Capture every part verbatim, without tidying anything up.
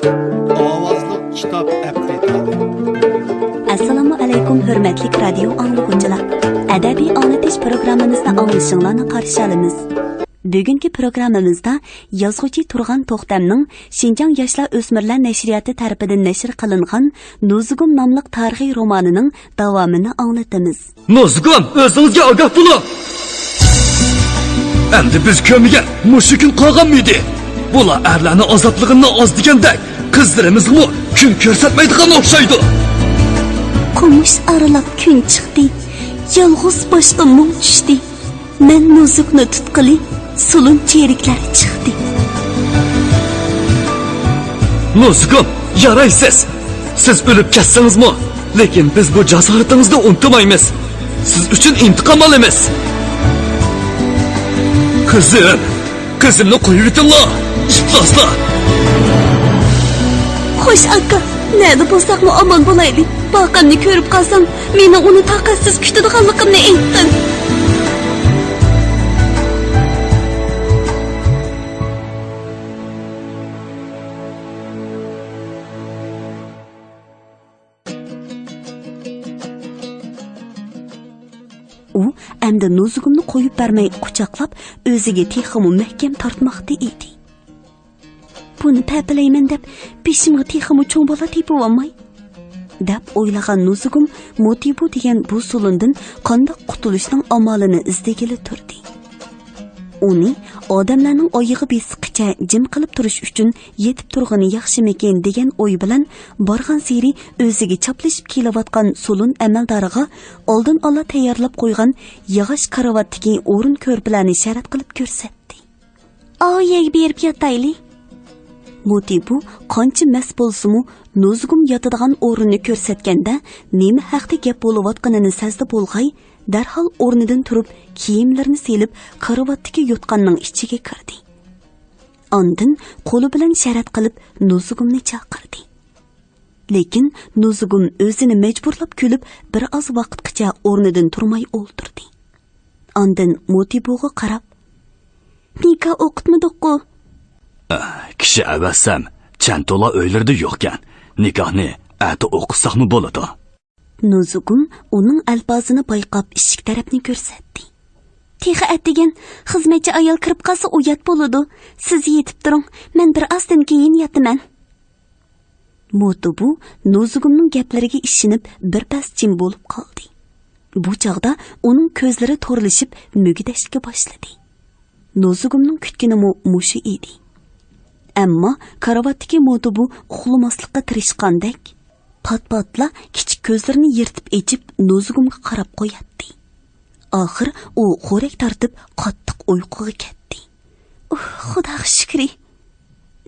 ئاۋازلىق كىتاب ئەپتېتالى. ئەسسالامۇ ئەلەيكۇم، ھۆرمەتلىك رادىيو ئاڭلىغۇچىلار! ئەدەبىي ئاڭلىتىش پروگراممىمىزنى ئاڭلىشىڭلارنى قارشى ئالىمىز. بۈگۈنكى پروگراممىمىزدا يازغۇچى تۇرغان توختەمنىڭ شىنجاڭ ياشلار ئۆسمۈرلەر نەشرىياتى تەرىپىدىن نەشر قىلىنغان نۇزۇگۇم ناملىق تارىخىي رومانىنىڭ داۋامىنى ئاڭلىتىمىز. نۇزۇگۇم، ئۆزىڭىزگە ئاگاھ بولۇڭ! ئەمدى بىز كۆرمىگەن مۇشۇ كۈن قالغانمىدى؟ بۇلار ئەرلەرنىڭ ئازابلىغىنىنى ئاز دېگەندەك، قىزلىرىمىزغىمۇ كۈن كۆرسەتمەيدىغان ئوخشايدۇ. قومۇش ئارىلاپ كۈن چىقتى. يالغۇز باشقا مۇڭ چۈشتى. مەن نۇزۇگنى تۇتقىلى سولۇن چېرىكلەر چىقتى. نۇزۇگۇم، يارايسىز! سىز ئۆلۈپ كەتسىڭىزمۇ، لېكىن بىز بۇ جاسارىتىڭىزنى ئۇنتۇمايمىز. سىز ئۈچۈن ئىنتىقام ئالىمىز. قىزىم، قىزىمنى قويۇۋېتىڭلار، ئىپلاسلار! خوش ئاكا، نەدە بولساقمۇ ئامان بولايلى. باقەمنى كۆرۈپ قالساڭ، مېنىڭ ئۇنى تاقەتسىز كۈتىدىغانلىقىمنى ئېيتقىن. ئۇ ئەمدى نۇزۇگۇمنى قويۇپ بەرمەي قۇچاقلاپ، ئۆزىگە تېخىمۇ مەھكەم تارتماقتا ئىدى. بۇنى پەپىلەيمەن دەپ، بېشىمغا تېخىمۇ چوڭ بالا تېپىۋالماي، دەپ ئويلىغان نۇزۇگۇم موتىبۇ دېگەن بۇ سولۇندىن قانداق قۇتۇلۇشنىڭ ئامالىنى ئىزدىگىلى تۇردى. ئۇنى ئادەملەرنىڭ ئايىغى بېسىققىچە جىم قىلىپ تۇرۇش ئۈچۈن يېتىپ تۇرغىنى ياخشىمىكىن دېگەن ئوي بىلەن بارغانسېرى ئۆزىگە چاپلىشىپ كېلىۋاتقان سولۇن ئەمەلدارىغا ئالدىن ئالا تەييارلاپ قويغان ياغاچ كارىۋاتتىكى ئورۇن كۆرپىلەرنى شەرەت قىلىپ كۆرسەتتى. ئاۋۇ يەرگە بېرىپ ياتايلى. موتىبۇ قانچە مەست بولسىمۇ، نۇزۇگۇم ياتىدىغان ئورۇننى كۆرسەتكەندە، نېمە ھەقتە گەپ بولۇۋاتقىنىنى سەزدى بولغاي، دەرھال ئورنىدىن تۇرۇپ، كىيىملىرىنى سېلىپ، كارىۋاتتىكى يوتقاننىڭ ئىچىگە كىردى. ئاندىن قولى بىلەن شەرەت قىلىپ، نۇزۇگۇمنى چاقىردى. لېكىن نۇزۇگۇم ئۆزىنى مەجبۇرلاپ كۈلۈپ، بىر ئاز ۋاقىتقىچە ئورنىدىن تۇرماي ئولتۇردى. ئاندىن موتىبۇغا قاراپ، نىكاھ ئوقۇتمىدۇققۇ؟ ئە، كىشى ئەۋەتسەم، چەنتۇلا ئۆيلىرىدە يوقكەن. نىكاھنى ئەتە ئوقۇتساقمۇ بولىدۇ. نۇزۇگۇم ئۇنىڭ ئەلپازىنى بايقاپ، ئىشىك تەرەپنى كۆرسەتتى. تېخى ئەتىگەن، خىزمەتچى ئايال كىرىپ قالسا ئۇيات بولىدۇ. سىز يېتىپ تۇرۇڭ، مەن بىر ئازدىن كېيىن ياتىمەن. موتوبۇ نۇزۇگۇمنىڭ گەپلىرىگە ئىشىنىپ، بىر پەس جىم بولۇپ قالدى. بۇ چاغدا ئۇنىڭ كۆزلىرى تورلىشىپ، مۈگدەشكە باشلىدى. نۇزۇگۇمنىڭ كۈتكىنىمۇ مۇشۇ ئىدى. ئەمما كارىۋاتتىكى موتوبۇ ئۇخلىماسلىققا تىرىشقاندەك، پات-پاتلا كىچىك كۆزلىرىنى يىرتىپ ئېچىپ، نۇزۇگۇمغا قاراپ قوياتتى. ئاخىر ئۇ خورەك تارتىپ، قاتتىق ئۇيقۇغا كەتتى. ئۇھ، خۇداغا شۈكرى!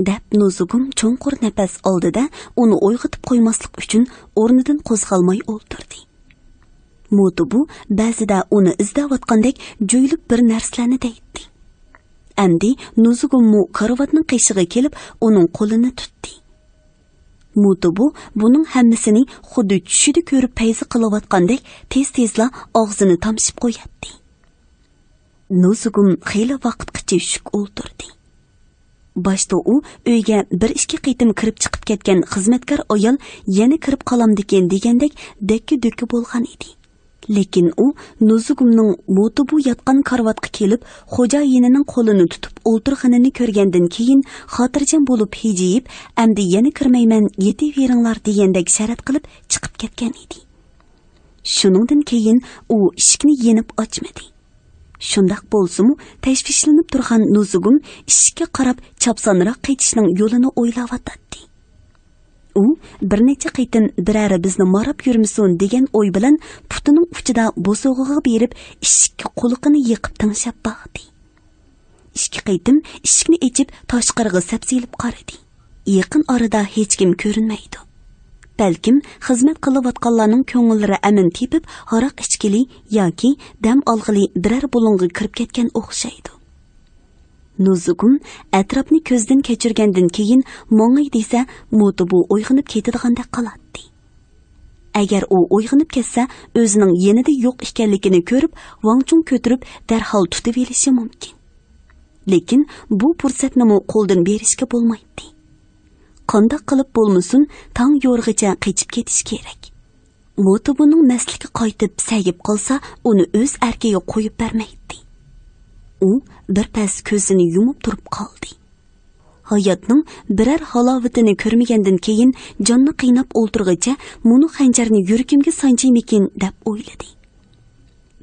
دەپ، نۇزۇگۇم چوڭقۇر نەپەس ئالدى-دە، ئۇنى ئويغىتىپ قويماسلىق ئۈچۈن ئورنىدىن قوزغالماي ئولتۇردى. موتوبۇ بەزىدە ئۇنى ئىزدەۋاتقاندەك جۆيلۈپ بىر نەرسىلەرنى دەيتتى. ئەمدى نۇزۇگۇممۇ كارىۋاتنىڭ قېشىغا كېلىپ، ئۇنىڭ قولىنى تۇتتى. موتوبۇ بۇنىڭ ھەممىسىنى خۇددى چۈشىدە كۆرۈپ پەيزى قىلىۋاتقاندەك تېز-تېزلا ئاغزىنى تامشىپ قوياتتى. نۇزۇگۇم خېلى ۋاقىتقىچە شۈك ئولتۇردى. باشتا ئۇ ئۆيگە بىر ئىككى قېتىم كىرىپ چىقىپ كەتكەن خىزمەتكار ئايال يەنە كىرىپ قالامدىكىن دېگەندەك دەككە-دۈككە بولغان ئىدى. لېكىن ئۇ نۇزۇگۇمنىڭ موتوبۇ ياتقان كارىۋاتقا كېلىپ، خوجايىنىنىڭ قولىنى تۇتۇپ ئولتۇرغىنىنى كۆرگەندىن كېيىن، خاتىرجەم بولۇپ ھىجىيىپ، ئەمدى يەنە كىرمەيمەن، يېتىۋېرىڭلار دېگەندەك شەرەت قىلىپ چىقىپ كەتكەن ئىدى. شۇنىڭدىن كېيىن ئۇ ئىشىكنى يېنىپ ئاچمىدى. شۇنداق بولسىمۇ، تەشۋىشلىنىپ تۇرغان نۇزۇگۇم ئىشىككە قاراپ چاپسانراق قېچىشنىڭ يولىنى ئويلاۋاتاتتى. ئۇ بىر نەچچە قېتىم بىرەرى بىزنى ماراپ يۈرمىسۇن دېگەن ئوي بىلەن پۇتىنىڭ ئۇچىدا بوسۇغىغا بېرىپ ئىشىككە قۇلىقىنى يېقىپ تىڭشاپ باقتى. ئىككى قېتىم ئىشىكنى ئېچىپ تاشقىرىغا سەپسېلىپ قارىدى. يېقىن ئارىدا ھېچكىم كۆرۈنمەيدۇ. بەلكىم خىزمەت قىلىۋاتقانلارنىڭ كۆڭۈللىرى ئەمىن تېپىپ ھاراق ئىچكىلى ياكى دەم ئالغىلى بىرەر بۇلۇڭغا كىرىپ كەتكەن ئوخشايدۇ. نۇزۇگۇم ئەتراپنى كۆزدىن كەچۈرگەندىن كېيىن ماڭاي دېسە، موتوبۇ ئويغىنىپ كېتىدىغاندەك قىلاتتى. ئەگەر ئۇ ئويغىنىپ كەتسە، ئۆزىنىڭ يېنىدا يوق ئىكەنلىكىنى كۆرۈپ، ۋاڭچۇڭ كۆتۈرۈپ دەرھال تۇتۇۋېلىشى مۇمكىن. لېكىن بۇ پۇرسەتنىمۇ قولدىن بېرىشكە بولمايتتى. قانداق قىلىپ بولمىسۇن، تاڭ يورغىچە قېچىپ كېتىش كېرەك. موتىبۇنىڭ مەستلىكى قايتىپ سەگىپ قالسا، ئۇنى ئۆز ئەركىگە قويۇپ بەرمەيتتى. ئۇ بىر پەس كۆزىنى يۇمۇپ تۇرۇپ قالدى. ھاياتنىڭ بىرەر ھالاۋىتىنى كۆرمىگەندىن كېيىن، جاننى قىيناپ ئولتۇرغىچە، مۇنۇ خەنجەرنى يۈرىكىمگە سانجايمىكىن دەپ ئويلىدى.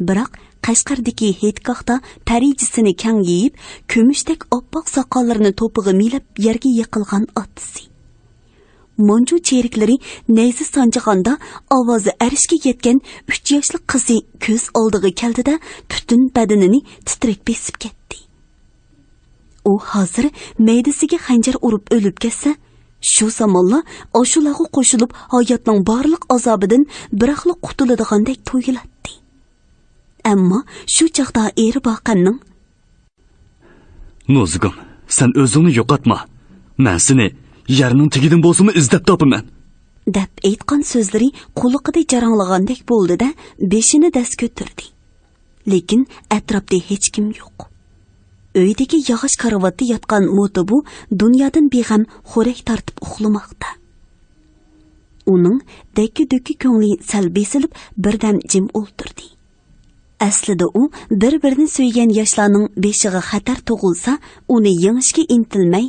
بىراق قەشقەردىكى ھېيتگاھتا پەرىجىسىنى كەڭ يېيىپ، كۈمۈشتەك ئاپئاق ساقاللىرىنى توپىغا مىلەپ يەرگە يىقىلغان ئاتىسى، مانجۇ چېرىكلىرى نەيزە سانجىغاندا ئاۋازى ئەرشكە يەتكەن ئۈچ ياشلىق قىزى كۆز ئالدىغا كەلدى-دە، پۈتۈن بەدىنىنى تىترەك بېسىپ كەتتى. ئۇ ھازىر مەيدىسىگە خەنجەر ئۇرۇپ ئۆلۈپ كەتسە، شۇ زامانلا ئاشۇلارغا قوشۇلۇپ ھاياتنىڭ بارلىق ئازابىدىن بىراقلا قۇتۇلىدىغاندەك تۇيۇلاتتى. ئەمما شۇ چاغدا ئېرى باقەمنىڭ، نوزۇگۇم، سەن ئۆزۈڭنى يوقاتما. مەن سېنى يەرنىڭ تېگىدىن بولسىمۇ ئىزدەپ تاپىمەن، دەپ ئېيتقان سۆزلىرى قۇلىقىدا جاراڭلىغاندەك بولدى-دە، بېشىنى دەس كۆتۈردى. لېكىن ئەتراپتا ھېچكىم يوق. ئۆيدىكى ياغاچ كارىۋاتتا ياتقان موتىبۇ دۇنيادىن بىغەم خورەك تارتىپ ئۇخلىماقتا. ئۇنىڭ دەككە-دۈككە كۆڭلى سەل بېسىلىپ، بىردەم جىم ئولتۇردى. ئەسلىدە ئۇ بىر-بىرىنى سۆيگەن ياشلارنىڭ بېشىغا خەتەر تۇغۇلسا، ئۇنى يېڭىشكە ئىنتىلمەي،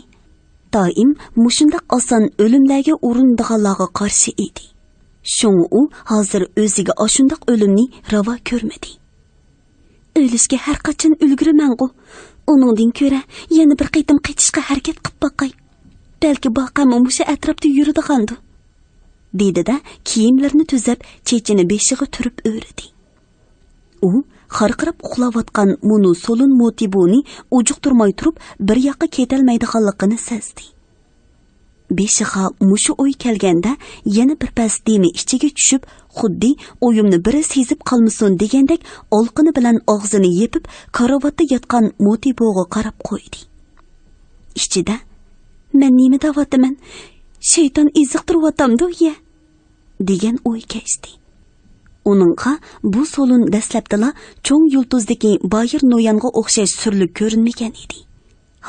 دائىم مۇشۇنداق ئاسان ئۆلۈملەرگە ئۇرۇنىدىغانلارغا قارشى ئىدى. شۇڭا ئۇ ھازىر ئۆزىگە ئاشۇنداق ئۆلۈمنى راۋا كۆرمىدى. ئۆلۈشكە ھەر قاچان ئۈلگۈرىمەنغۇ؟ ئۇنىڭدىن كۆرە يەنە بىر قېتىم قېچىشقا ھەرىكەت قىپ باقاي. بەلكى باقەممۇ مۇشۇ ئەتراپتا يۈرىدىغاندۇ؟ دېدى-دە، كىيىملىرىنى تۈزەپ، چېچىنى بېشىغا تۈرۈپ ئۆرىدى. ئۇ خارقىراپ ئۇخلاۋاتقان مۇنۇ سولۇن موتىبۇنى ئۇجۇقتۇرماي تۇرۇپ بىر ياققا كېتەلمەيدىغانلىقىنى سەزدى. بېشىغا مۇشۇ ئوي كەلگەندە، يەنە بىر پەس دېمى ئىچىگە چۈشۈپ، خۇددى ئويۇمنى بىرى سېزىپ قالمىسۇن دېگەندەك، ئالىقىنى بىلەن ئاغزىنى يېپىپ، كارىۋاتتا ياتقان موتىبوغا قاراپ قويدى. ئىچىدە، مەن نېمە دەۋاتىمەن؟ شەيتان ئېزىقتۇرۇۋاتامدۇ يە؟ دېگەن ئوي كەچتى. ئۇنىڭغا بۇ سولۇن دەسلەپتىلا چوڭ يۇلتۇزدىكى بايىر نويانغا ئوخشاش سۈرلۈك كۆرۈنمىگەن ئىدى.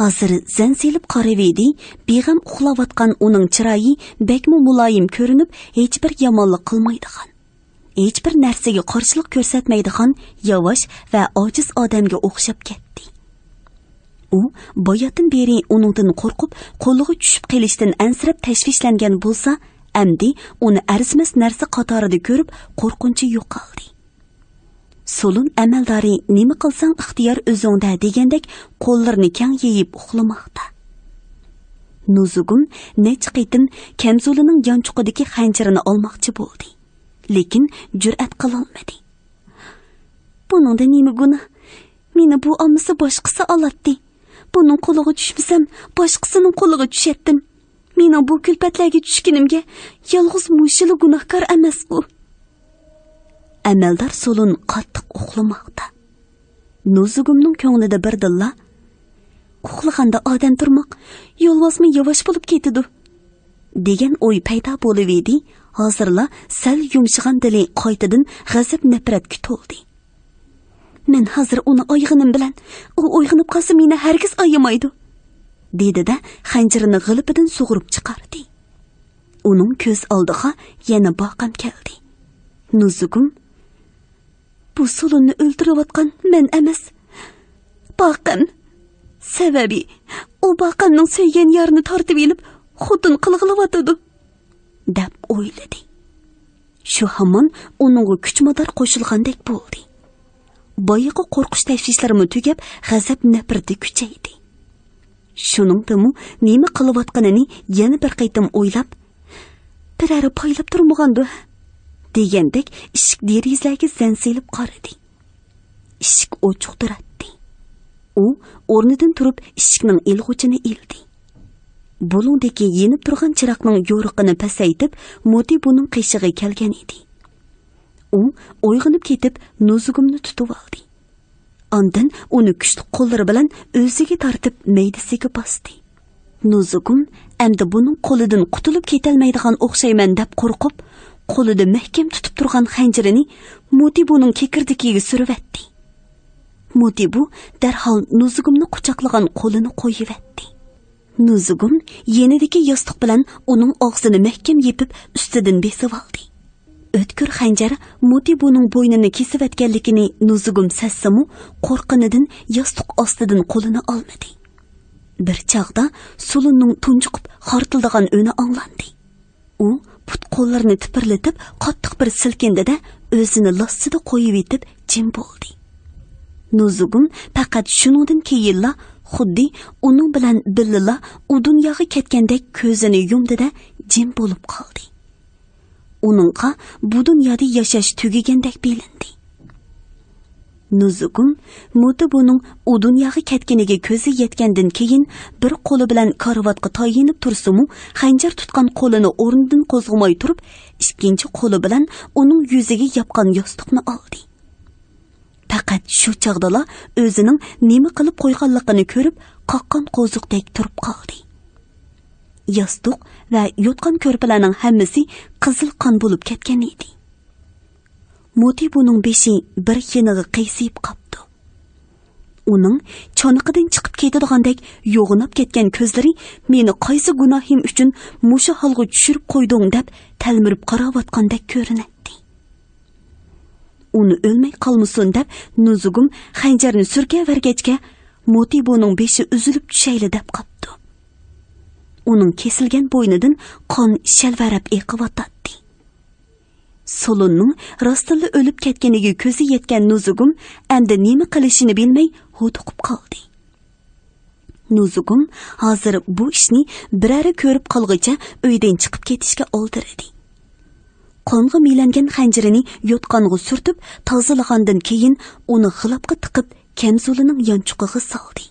ھازىر زەن سېلىپ قارىۋىدى، بىغەم ئۇخلاۋاتقان ئۇنىڭ چىرايى بەكمۇ مۇلايىم كۆرۈنۈپ، ھېچبىر يامانلىق قىلمايدىغان، ھېچبىر نەرسىگە قارشىلىق كۆرسەتمەيدىغان ياۋاش ۋە ئاجىز ئادەمگە ئوخشاپ كەتتى. ئۇ باياتىن بېرى ئۇنىڭدىن قورقۇپ، قولىغا چۈشۈپ قېلىشتىن ئەنسىرەپ تەشۋىشلەنگەن بولسا، ئەمدى ئۇنى ئەرزىمەس نەرسە قاتارىدا كۆرۈپ، قورقۇنچى يوقالدى. سولۇن ئەمەلدارى، نېمە قىلساڭ ئىختىيار ئۆزۈڭدە دېگەندەك قوللىرىنى كەڭ يېيىپ ئۇخلىماقتا. نۇزۇگۇم نەچچە قېتىم كەمزۇلىنىڭ يانچۇقىدىكى خەنجىرىنى ئالماقچى بولدى، لېكىن جۈرئەت قىلالمىدى. بۇنىڭدا نېمە گۇناھ؟ مېنى بۇ ئالمىسا باشقىسى ئالاتتى. بۇنىڭ قولىغا چۈشمىسەم، باشقىسىنىڭ قولىغا چۈشەتتىم. مېنىڭ بۇ كۈلپەتلەرگە چۈشكىنىمگە يالغۇز مۇشۇلا گۇناھكار ئەمەسقۇ. ئەمەلدار سولۇن قاتتىق ئۇخلىماقتا. نۇزۇگۇمنىڭ كۆڭلىدە بىردىنلا، ئۇخلىغاندا ئادەم تۇرماق، يولۋاسمۇ ياۋاش بولۇپ كېتىدۇ، دېگەن ئوي پەيدا بولۇۋىدى. ھازىرلا سەل يۇمشىغان دىلى قايتىدىن غەزەپ نەپرەتكە تولدى. مەن ھازىر ئۇنى ئايىغىنىم بىلەن، ئۇ ئويغىنىپ قالسا مېنى ھەرگىز ئايىمايدۇ، دېدى-دە، خەنجىرىنى غىلىپىدىن سۇغۇرۇپ چىقاردى. ئۇنىڭ كۆز ئالدىغا يەنە باقەم كەلدى. نۇزۇگۇم، بۇ سولۇننى ئۆلتۈرۈۋاتقان مەن ئەمەس، باقەم. سەۋەبى، ئۇ باقەمنىڭ سۆيگەن يارىنى تارتىۋېلىپ، خوتۇن قىلغىلىۋاتىدۇ، دەپ ئويلىدى. شۇ ھامان ئۇنىڭغا كۈچ-مادار قوشۇلغاندەك بولدى. بايىقى قورقۇش تەشۋىشلىرىمۇ تۈگەپ، غەزەپ نەپرىتى كۈچەيدى. شۇنىڭدىمۇ نېمە قىلىۋاتقىنىنى يەنە بىر قېتىم ئويلاپ، بىرەرى پايلاپ تۇرمىغاندۇ، دېگەندەك ئىشىك دېرىزىلەرگە زەن سېلىپ قارىدى. ئىشىك ئوچۇق تۇراتتى. ئۇ ئورنىدىن تۇرۇپ ئىشىكنىڭ ئىلغۇچىنى ئىلدى. بۇلۇڭدىكى يېنىپ تۇرغان چىراغنىڭ يورۇقىنى پەسەيتىپ، موتى بۇنىڭ قېشىغا كەلگەن ئىدى. ئۇ ئويغىنىپ كېتىپ، نۇزۇگۇمنى تۇتۇۋالدى. ئاندىن ئۇنى كۈچلۈك قوللىرى بىلەن ئۆزىگە تارتىپ، مەيدىسىگە باستى. نۇزۇگۇم ئەمدى بۇنىڭ قولىدىن قۇتۇلۇپ كېتەلمەيدىغان ئوخشايمەن دەپ قورقۇپ، قولىدا مەھكەم تۇتۇپ تۇرغان خەنجىرىنى موتىبۇنىڭ كېكىردىكىگە سۈرۈۋەتتى. موتىبۇ دەرھال نۇزۇگۇمنى قۇچاقلىغان قولىنى قويۇۋەتتى. نۇزۇگۇم يېنىدىكى ياستۇق بىلەن ئۇنىڭ ئاغزىنى مەھكەم يېپىپ، ئۈستىدىن بېسىۋالدى. ئۆتكۈر خەنجەر موتىبۇنىڭ بوينىنى كېسىۋەتكەنلىكىنى نۇزۇگۇم سەزسىمۇ، قورققىنىدىن ياستۇق ئاستىدىن قولىنى ئالمىدى. بىر چاغدا سولۇننىڭ تۇنجۇقۇپ خارتىلدىغان ئۈنى ئاڭلاندى. ئۇ پۇت-قوللىرىنى تىپىرلىتىپ، قاتتىق بىر سىلكىندى-دە، ئۆزىنى لاسسىدە قويۇۋېتىپ جىم بولدى. نۇزۇگۇم پەقەت شۇنىڭدىن كېيىنلا، خۇددى ئۇنىڭ بىلەن بىللىلا ئۇ دۇنياغا كەتكەندەك كۆزىنى يۇمدى-دە، جىم بولۇپ قالدى. ئۇنىڭغا بۇ دۇنيادا ياشاش تۈگىگەندەك بىلىندى. نۇزۇگۇم موتىبۇنىڭ ئۇ دۇنياغا كەتكىنىگە كۆزى يەتكەندىن كېيىن، بىر قولى بىلەن كارىۋاتقا تايىنىپ تۇرسىمۇ، خەنجەر تۇتقان قولىنى ئورنىدىن قوزغىماي تۇرۇپ، ئىككىنچى قولى بىلەن ئۇنىڭ يۈزىگە ياپقان ياستۇقنى ئالدى. پەقەت شۇ چاغدىلا ئۆزىنىڭ نېمە قىلىپ قويغانلىقىنى كۆرۈپ، قاققان قوزۇقتەك تۇرۇپ قالدى. ياستۇق ۋە يوتقان-كۆرپىلەرنىڭ ھەممىسى قىزىل قان بولۇپ كەتكەن ئىدى. موتىبۇنىڭ بېشى بىر يېنىغا قىيسىيىپ قاپتۇ. ئۇنىڭ چانىقىدىن چىقىپ كېتىدىغاندەك يوغىناپ كەتكەن كۆزلىرى «مېنى قايسى گۇناھىم ئۈچۈن مۇشۇ ھالغا چۈشۈرۈپ قويدۇڭ؟» دەپ تەلمۈرۈپ قاراۋاتقاندەك كۆرۈنەتتى. ئۇنى ئۆلمەي قالمىسۇن دەپ، نۇزۇگۇم خەنجەرنى سۈركەۋەرگەچكە، موتىبۇنىڭ بېشى ئۈزۈلۈپ چۈشەيلى دەپ قاپتۇ. ئۇنىڭ كېسىلگەن بوينىدىن قان شەلۋەرەپ ئېقىۋاتاتتى. سولۇننىڭ راستتىنلا ئۆلۈپ كەتكىنىگە كۆزى يەتكەن نۇزۇگۇم ئەمدى نېمە قىلىشىنى بىلمەي ھودۇقۇپ قالدى. نۇزۇگۇم ھازىر بۇ ئىشنى بىرەرى كۆرۈپ قالغۇچە ئۆيدىن چىقىپ كېتىشكە ئالدىرىدى. قانغا مىلەنگەن خەنجىرىنى يوتقانغا سۈرتۈپ تازىلىغاندىن كېيىن، ئۇنى غىلاپقا تىقىپ، كەمزۇلىنىڭ يانچۇقىغا سالدى.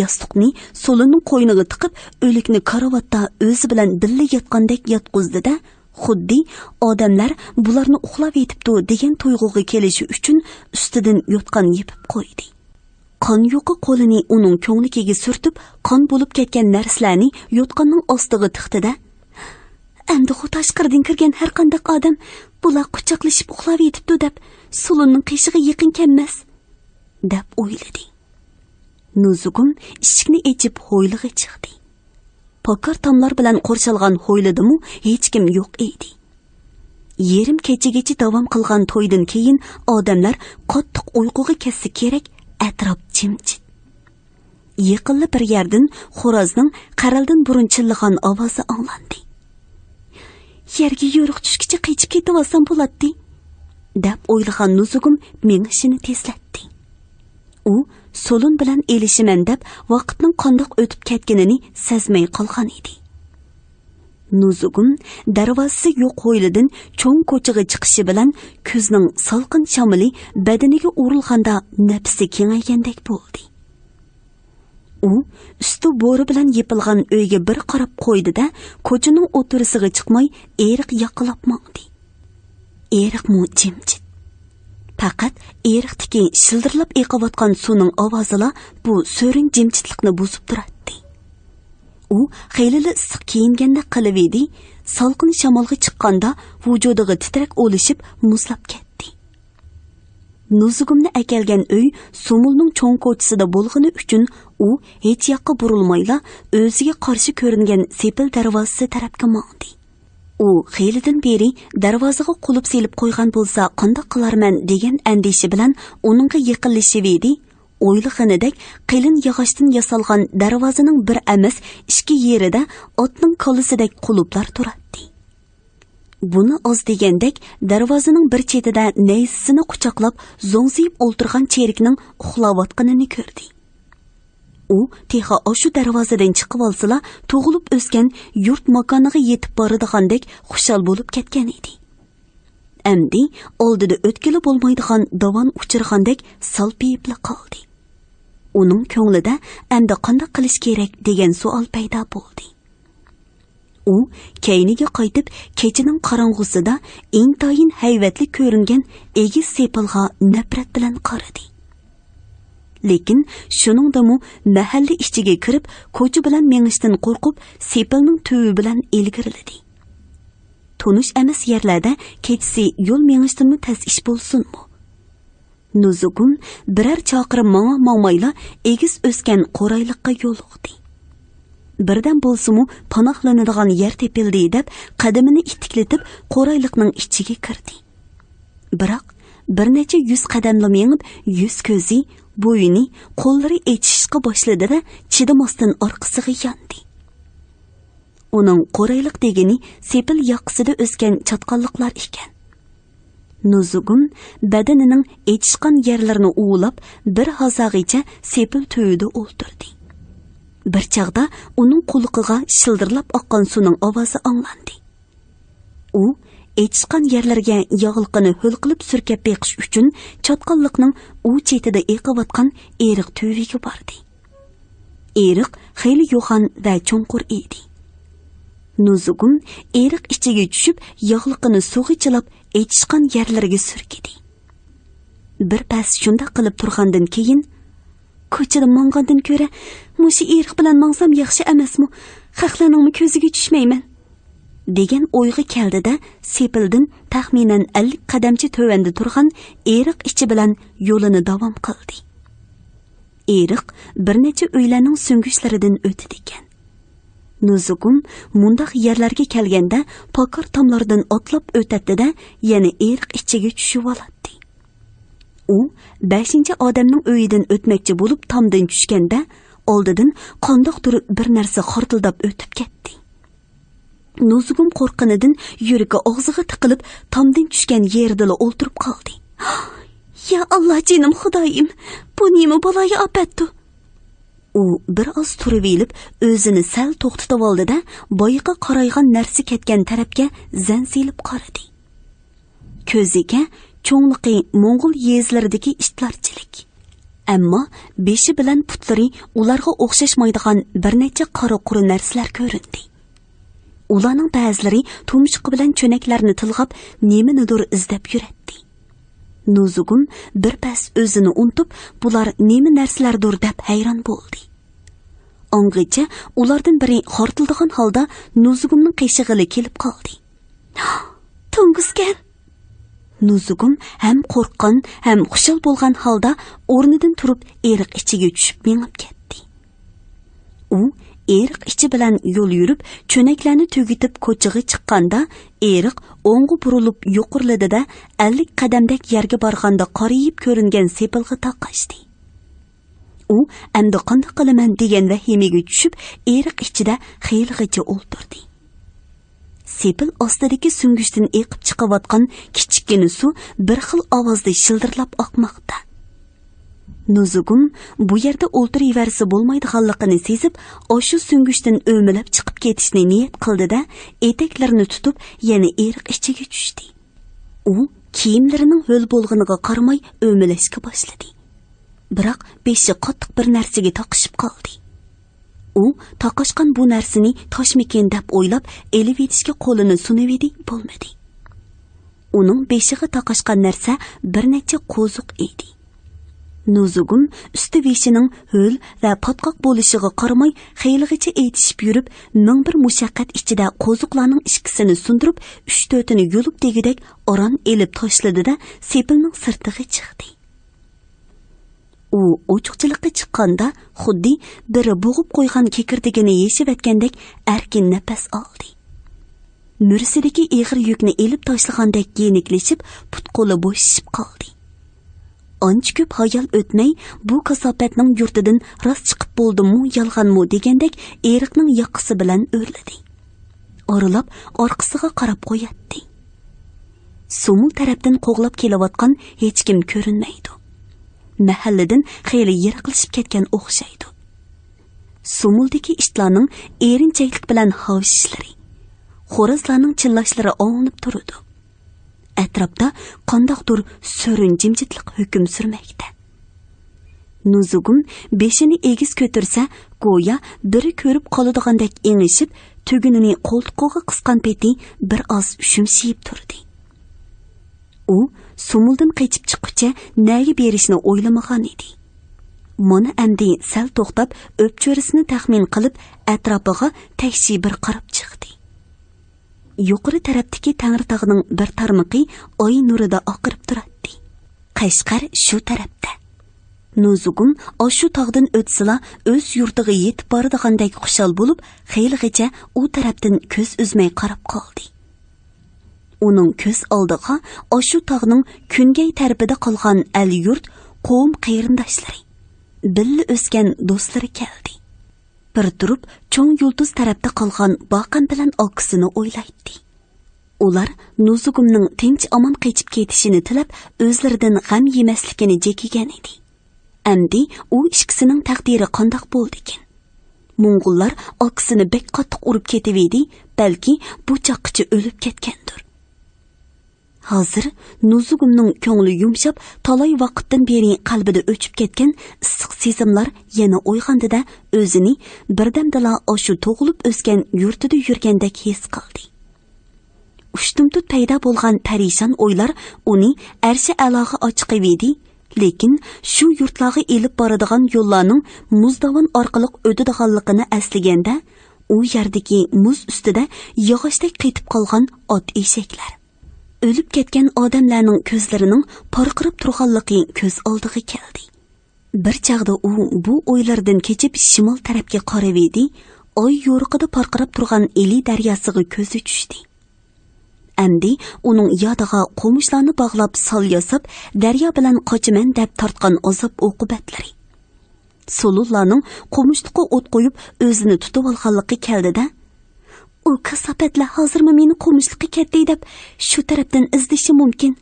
ياستۇقنى سولۇننىڭ قوينىغا تىقىپ، ئۆلۈكنى كارىۋاتتا ئۆزى بىلەن بىللە ياتقاندەك ياتقۇزدى-دە، خۇددى ئادەملەر بۇلارنى ئۇخلاۋېتىپتۇ دېگەن تۇيغۇغا كېلىشى ئۈچۈن ئۈستىدىن يوتقان يېپىپ قويدى. قان يۇقى قولىنى ئۇنىڭ كۆڭلىكىگە سۈرتۈپ، قان بولۇپ كەتكەن نەرسىلەرنى يوتقاننىڭ ئاستىغا تىقتى-دە، «ئەمدىغۇ تاشقىرىدىن كىرگەن ھەرقانداق ئادەم بۇلار قۇچاقلىشىپ ئۇخلاۋېتىپتۇ دەپ سولۇننىڭ قېشىغا يېقىن كەلمەس» دەپ ئويلىدى. نۇزۇگۇم ئىشىكنى ئېچىپ ھويلىغا چىقتى. پاكار تاملار بىلەن قورشالغان ھويلىدىمۇ ھېچكىم يوق ئىدى. يېرىم كېچىگىچە داۋام قىلغان تويدىن كېيىن ئادەملەر قاتتىق ئۇيقۇغا كەتسە كېرەك، ئەتراپ جىمجىت. يېقىنلا بىر يەردىن خورازنىڭ قەرەلدىن بۇرۇن چىللىغان ئاۋازى ئاڭلاندى. «يەرگە يورۇق چۈشكىچە قېچىپ كېتىۋالسام بولاتتى» دەپ ئويلىغان نۇزۇگۇم مېڭىشىنى تېزلەتتى. ئۇ سولۇن بىلەن ئېلىشىمەن دەپ ۋاقىتنىڭ قانداق ئۆتۈپ كەتكىنىنى سەزمەي قالغان ئىدى. نۇزۇگۇم دەرۋازىسى يوق ھويلىدىن چوڭ كوچىغا چىقىشى بىلەن كۈزنىڭ سالقىن شامىلى بەدىنىگە ئۇرۇلغاندا نەپىسى كېڭەيگەندەك بولدى. ئۇ ئۈستى بورا بىلەن يېپىلغان ئۆيگە بىر قاراپ قويدى-دە، كوچىنىڭ ئوتتۇرىسىغا چىقماي ئېرىق ياقىلاپ ماڭدى. ئېرىقمۇ جىمجىت. پەقەت ئېرىقتىكى شىلدىرلاپ ئېقىۋاتقان سۇنىڭ ئاۋازىلا بۇ سۆرۈن جىمجىتلىقنى بۇزۇپ تۇراتتى. ئۇ خېلىلا ئىسسىق كىيىنگەندەك قىلىۋىدى، سالقىن شامالغا چىققاندا ۋۇجۇدىغا تىترەك ئولىشىپ مۇزلاپ كەتتى. نۇزۇگۇمنى ئەكەلگەن ئۆي سۇمۇلنىڭ چوڭ كوچىسىدا بولغىنى ئۈچۈن ئۇ ھېچ ياققا بۇرۇلمايلا ئۆزىگە قارشى كۆرۈنگەن سېپىل دەرۋازىسى تەرەپكە ماڭدى. ئۇ خېلىدىن بېرى دەرۋازىغا قۇلۇپ سېلىپ قويغان بولسا قانداق قىلارمەن دېگەن ئەندىشە بىلەن ئۇنىڭغا يېقىنلىشىۋىدى، ئويلىغىنىدەك قېلىن ياغاچتىن ياسالغان دەرۋازىنىڭ بىر ئەمەس ئىككى يېرىدە ئاتنىڭ كاللىسىدەك قۇلۇپلار تۇراتتى. بۇنى ئاز دېگەندەك دەرۋازىنىڭ بىر چېتىدە نەيزىسىنى قۇچاقلاپ زوڭزىيىپ ئولتۇرغان چېرىكنىڭ ئۇخلاۋاتقىنىنى كۆردى. ئۇ تېخى ئاشۇ دەرۋازىدىن چىقىۋالسىلا، تۇغۇلۇپ ئۆسكەن يۇرت ماكانىغا يېتىپ بارىدىغاندەك خۇشال بولۇپ كەتكەن ئىدى. ئەمدى ئالدىدا ئۆتكىلى بولمايدىغان داۋان ئۇچرىغاندەك سالپىيىپلا قالدى. ئۇنىڭ كۆڭلىدە ئەمدى قانداق قىلىش كېرەك دېگەن سوئال پەيدا بولدى. ئۇ كەينىگە قايتىپ، كېچىنىڭ قاراڭغۇسىدا ئىنتايىن ھەيۋەتلىك كۆرۈنگەن ئېگىز سېپىلغا نەپرەت بىلەن قارىدى. لېكىن شۇنىڭدىمۇ مەھەللە ئىچىگە كىرىپ، كوچا بىلەن مېڭىشتىن قورقۇپ، سېپىلنىڭ تۈۋى بىلەن ئىلگىرىلىدى. تونۇش ئەمەس يەرلەردە كېچىسى يول مېڭىشتىنمۇ تەس ئىش بولسۇنمۇ؟ نۇزۇگۇم بىرەر چاقىرىم ماڭا ماڭمايلا ئېگىز ئۆسكەن قورايلىققا يولۇقتى. بىردەم بولسىمۇ پاناھلىنىدىغان يەر تېپىلدى دەپ قەدىمىنى ئىتتىكلىتىپ قورايلىقنىڭ ئىچىگە كىردى. بىراق بىر نەچچە يۈز قەدەملا مېڭىپ، يۈز-كۆزى، بوينى، قوللىرى ئېچىشىشقا باشلىدى-دە، چىدىماستىن ئارقىسىغا ياندى. ئۇنىڭ قورايلىق دېگىنى سېپىل ياقىسىدا ئۆسكەن چاتقاللىقلار ئىكەن. نۇزۇگۇم بەدىنىنىڭ ئېچىشقان يەرلىرىنى ئۇۋىلاپ، بىر ھازاغىچە سېپىل تۈۋىدە ئولتۇردى. بىر چاغدا ئۇنىڭ قۇلىقىغا شىلدىرلاپ ئاققان سۇنىڭ ئاۋازى ئاڭلاندى. ئۇ ئېچىشقان يەرلەرگە ياغلىقىنى ھۆل قىلىپ سۈركەپ بېقىش ئۈچۈن چاتقاللىقنىڭ ئۇ چېتىدە ئېقىۋاتقان ئېرىق تۈۋىگە باردى. ئېرىق خېلى يوغان ۋە چوڭقۇر ئىدى. نۇزۇگۇم ئېرىق ئىچىگە چۈشۈپ، ياغلىقىنى سۇغا چىلاپ، ئېچىشقان يەرلىرىگە سۈركىدى. بىر پەس شۇنداق قىلىپ تۇرغاندىن كېيىن، «كوچىدا ماڭغاندىن كۆرە، مۇشۇ ئېرىق بىلەن ماڭسام ياخشى ئەمەسمۇ؟ خەقلەرنىڭمۇ كۆزىگە چۈشمەيمەن» دېگەن ئويغا كەلدى-دە، سېپىلدىن تەخمىنەن ئەللىك قەدەمچە تۆۋەندە تۇرغان ئېرىق ئىچى بىلەن يولىنى داۋام قىلدى. ئېرىق بىر نەچچە ئۆيلەرنىڭ سۈڭگۈچلىرىدىن ئۆتىدىكەن. نۇزۇگۇم مۇنداق يەرلەرگە كەلگەندە، پاكار تاملاردىن ئاتلاپ ئۆتەتتى-دە، يەنە ئېرىق ئىچىگە چۈشۈۋالاتتى. ئۇ بەشىنچى ئادەمنىڭ ئۆيىدىن ئۆتمەكچى بولۇپ تامدىن چۈشكەندە، ئالدىدىن قانداقتۇر بىر نەرسە خارتىلداپ ئۆتۈپ كەتتى. نۇزۇگۇم قورققىنىدىن يۈرىكى ئاغزىغا تىقىلىپ، تامدىن چۈشكەن يېرىدىلا ئولتۇرۇپ قالدى. «يا ئاللا، جېنىم خۇدايىم، بۇ نېمە بالايىئاپەتتۇ؟» ئۇ بىر ئاز تۇرۇۋېلىپ، ئۆزىنى سەل توختىتىۋالدى-دە، بايىقى قارايغان نەرسە كەتكەن تەرەپكە زەن سېلىپ قارىدى. كۆزىگە چوڭلۇقى موڭغۇل يېزىلىرىدىكى ئىتلارچىلىك، ئەمما بېشى بىلەن پۇتلىرى ئۇلارغا ئوخشاشمايدىغان بىر نەچچە قارا-قۇرا نەرسىلەر كۆرۈندى. ئۇلارنىڭ بەزىلىرى تۇمشۇقى بىلەن چۆنەكلەرنى تىلغاپ، نېمىنىدۇر ئىزدەپ يۈرەتتى. نۇزۇگۇم بىر پەس ئۆزىنى ئۇنتۇپ، بۇلار نېمە نەرسىلەردۇر دەپ ھەيران بولدى. ئاڭغىچە ئۇلاردىن بىرى خارتىلدىغان ھالدا نۇزۇگۇمنىڭ قېشىغىلا كېلىپ قالدى. «توڭگۇزكەن!» نۇزۇگۇم ھەم قورققان، ھەم خۇشال بولغان ھالدا ئورنىدىن تۇرۇپ، ئېرىق ئىچىگە چۈشۈپ مېڭىپ كەتتى. ئۇ ئېرىق ئىچى بىلەن يول يۈرۈپ، چۆنەكلەرنى تۈگىتىپ كوچىغا چىققاندا، ئېرىق ئوڭغا بۇرۇلۇپ يوقىرىلىدى-دە، ئەللىك قەدەمدەك يەرگە بارغاندا قارىيىپ كۆرۈنگەن سېپىلغا تاقاشتى. ئۇ ئەمدى قانداق قىلىمەن دېگەن ۋەھىمىگە چۈشۈپ، ئېرىق ئىچىدە خېلىغىچە ئولتۇردى. سېپىل ئاستىدىكى سۈڭگۈچتىن ئېقىپ چىقىۋاتقان كىچىككىنە سۇ بىر خىل ئاۋازدا شىلدىرلاپ ئاقماقتا. نۇزۇگۇم بۇ يەردە ئولتۇرۇۋەرسە بولمايدىغانلىقىنى سېزىپ، ئاشۇ سۈڭگۈچتىن ئۆمىلەپ چىقىپ كېتىشنى نىيەت قىلدى-دە، ئېتەكلىرىنى تۇتۇپ، يەنە ئېرىق ئىچىگە چۈشتى. ئۇ كىيىملىرىنىڭ ھۆل بولغىنىغا قارىماي ئۆمىلەشكە باشلىدى. بىراق بېشى قاتتىق بىر نەرسىگە تاقىشىپ قالدى. ئۇ تاقاشقان بۇ نەرسىنى تاشمىكىن دەپ ئويلاپ، ئېلىۋېتىشكە قولىنى سۇنۇۋىدى، بولمىدى. ئۇنىڭ بېشىغا تاقاشقان نەرسە بىر نەچچە قوزۇق ئىدى. نۇزۇگۇم ئۈستى بېشىنىڭ ھۆل ۋە پاتقاق بولۇشىغا قارىماي، خېلىغىچە ئېتىشىپ يۈرۈپ، مىڭ بىر مۇشەققەت ئىچىدە قوزۇقلارنىڭ ئىككىسىنى سۇندۇرۇپ، ئۈچ تۆتىنى يۇلۇپ دېگۈدەك ئاران ئېلىپ تاشلىدى-دە، سېپىلنىڭ سىرتىغا چىقتى. ئۇ ئوچۇقچىلىققا چىققاندا، خۇددى بىرى بوغۇپ قويغان كېكىردىكىنى يېشىۋەتكەندەك ئەركىن نەپەس ئالدى. مۈرىسىدىكى ئېغىر يۈكنى ئېلىپ تاشلىغاندەك يېنىكلىشىپ، پۇت-قولى بوشىشىپ قالدى. ئانچە كۆپ ھايال ئۆتمەي، بۇ كاساپەتنىڭ يۇرتىدىن راست چىقىپ بولدىمۇ، يالغانمۇ دېگەندەك ئېرىقنىڭ ياقىسى بىلەن ئۆرلىدى. ئارىلاپ ئارقىسىغا قاراپ قوياتتى. سومۇل تەرەپتىن قوغلاپ كېلىۋاتقان ھېچكىم كۆرۈنمەيدۇ. مەھەللىدىن خېلى يىراقلىشىپ كەتكەن ئوخشايدۇ. سومۇلدىكى ئىتلارنىڭ ئېرىنچەكلىك بىلەن ھاۋشىشلىرى، خورازلارنىڭ چىللاشلىرى ئاڭلىنىپ تۇرىدۇ. ئەتراپتا قانداقتۇر سۆرۈن جىمجىتلىق ھۆكۈم سۈرمەكتە. نۇزۇگۇم بېشىنى ئېگىز كۆتۈرسە، گويا بىرى كۆرۈپ قالىدىغاندەك ئېڭىشىپ، تۈگۈنىنى قولتۇقىغا قىسقان پېتى بىر ئاز ئۈشۈمشىيىپ تۇردى. ئۇ سومۇلدىن قېچىپ چىققۇچە نەگە بېرىشنى ئويلىمىغان ئىدى. مانا ئەمدى سەل توختاپ، ئۆپچۆرىسىنى تەخمىن قىلىپ، ئەتراپىغا تەكشى بىر قاراپ چىقتى. يۇقىرى تەرەپتىكى تەڭرىتاغنىڭ بىر تارمىقى ئاي نۇرىدا ئاقىرىپ تۇراتتى. قەشقەر شۇ تەرەپتە. نۇزۇگۇم ئاشۇ تاغدىن ئۆتسىلا، ئۆز يۇرتىغا يېتىپ بارىدىغاندەك خۇشال بولۇپ، خېلىغىچە ئۇ تەرەپتىن كۆز ئۈزمەي قاراپ قالدى. ئۇنىڭ كۆز ئالدىغا ئاشۇ تاغنىڭ كۈنگەي تەرىپىدە قالغان ئەل-يۇرت، قوۋم-قېرىنداشلىرى، بىللە ئۆسكەن دوستلىرى كەلدى. بىر تۇرۇپ چوڭ يۇلتۇز تەرەپتە قالغان باقەن بىلەن ئاكىسىنى ئويلايتتى. ئۇلار نۇزۇگۇمنىڭ تىنچ-ئامان قېچىپ كېتىشىنى تىلەپ، ئۆزلىرىدىن غەم يېمەسلىكىنى جېكىگەن ئىدى. ئەمدى ئۇ ئىككىسىنىڭ تەقدىرى قانداق بولدىكىن؟ موڭغۇللار ئاكىسىنى بەك قاتتىق ئۇرۇپ كېتىۋىدى، بەلكى بۇ چاغقىچە ئۆلۈپ كەتكەندۇر. ھازىر نۇزۇگۇمنىڭ كۆڭلى يۇمشاپ، تالاي ۋاقىتتىن بېرى قەلبىدە ئۆچۈپ كەتكەن ئىسسىق سېزىملار يەنە ئويغاندى-دە، ئۆزىنى بىردەمدىلا ئاشۇ تۇغۇلۇپ ئۆسكەن يۇرتىدا يۈرگەندەك ھېس قىلدى. ئۇشتۇمتۇت پەيدا بولغان پەرىشان ئويلار ئۇنى ئەرشى ئەلاغا ئاچىقىۋىدى، لېكىن شۇ يۇرتلارغا ئېلىپ بارىدىغان يوللارنىڭ مۇز داۋان ئارقىلىق ئۆتىدىغانلىقىنى ئەسلىگەندە، ئۇ يەردىكى مۇز ئۈستىدە ياغاچتەك قېتىپ قالغان ئات-ئېشەكلەر، ئۆلۈپ كەتكەن ئادەملەرنىڭ كۆزلىرىنىڭ پارقىراپ تۇرغانلىقى كۆز ئالدىغا كەلدى. بىر چاغدا ئۇ بۇ ئويلاردىن كېچىپ شىمال تەرەپكە قاراۋىدى، ئاي يورۇقىدا پارقىراپ تۇرغان ئىلى دەرياسىغا كۆزى چۈشتى. ئەمدى ئۇنىڭ يادىغا قومۇشلارنى باغلاپ سال ياساپ، دەريا بىلەن قاچىمەن دەپ تارتقان ئازاب-ئوقۇبەتلىرى، سولۇنلارنىڭ قومۇشلۇققا ئوت قويۇپ ئۆزىنى تۇتۇۋالغانلىقى كەلدى-دە، ئۇ كاساپەتلەر ھازىرمۇ مېنى قومۇشلۇققا كەتتى دەپ، شۇ تەرەپتىن ئىزدىشى مۇمكىن.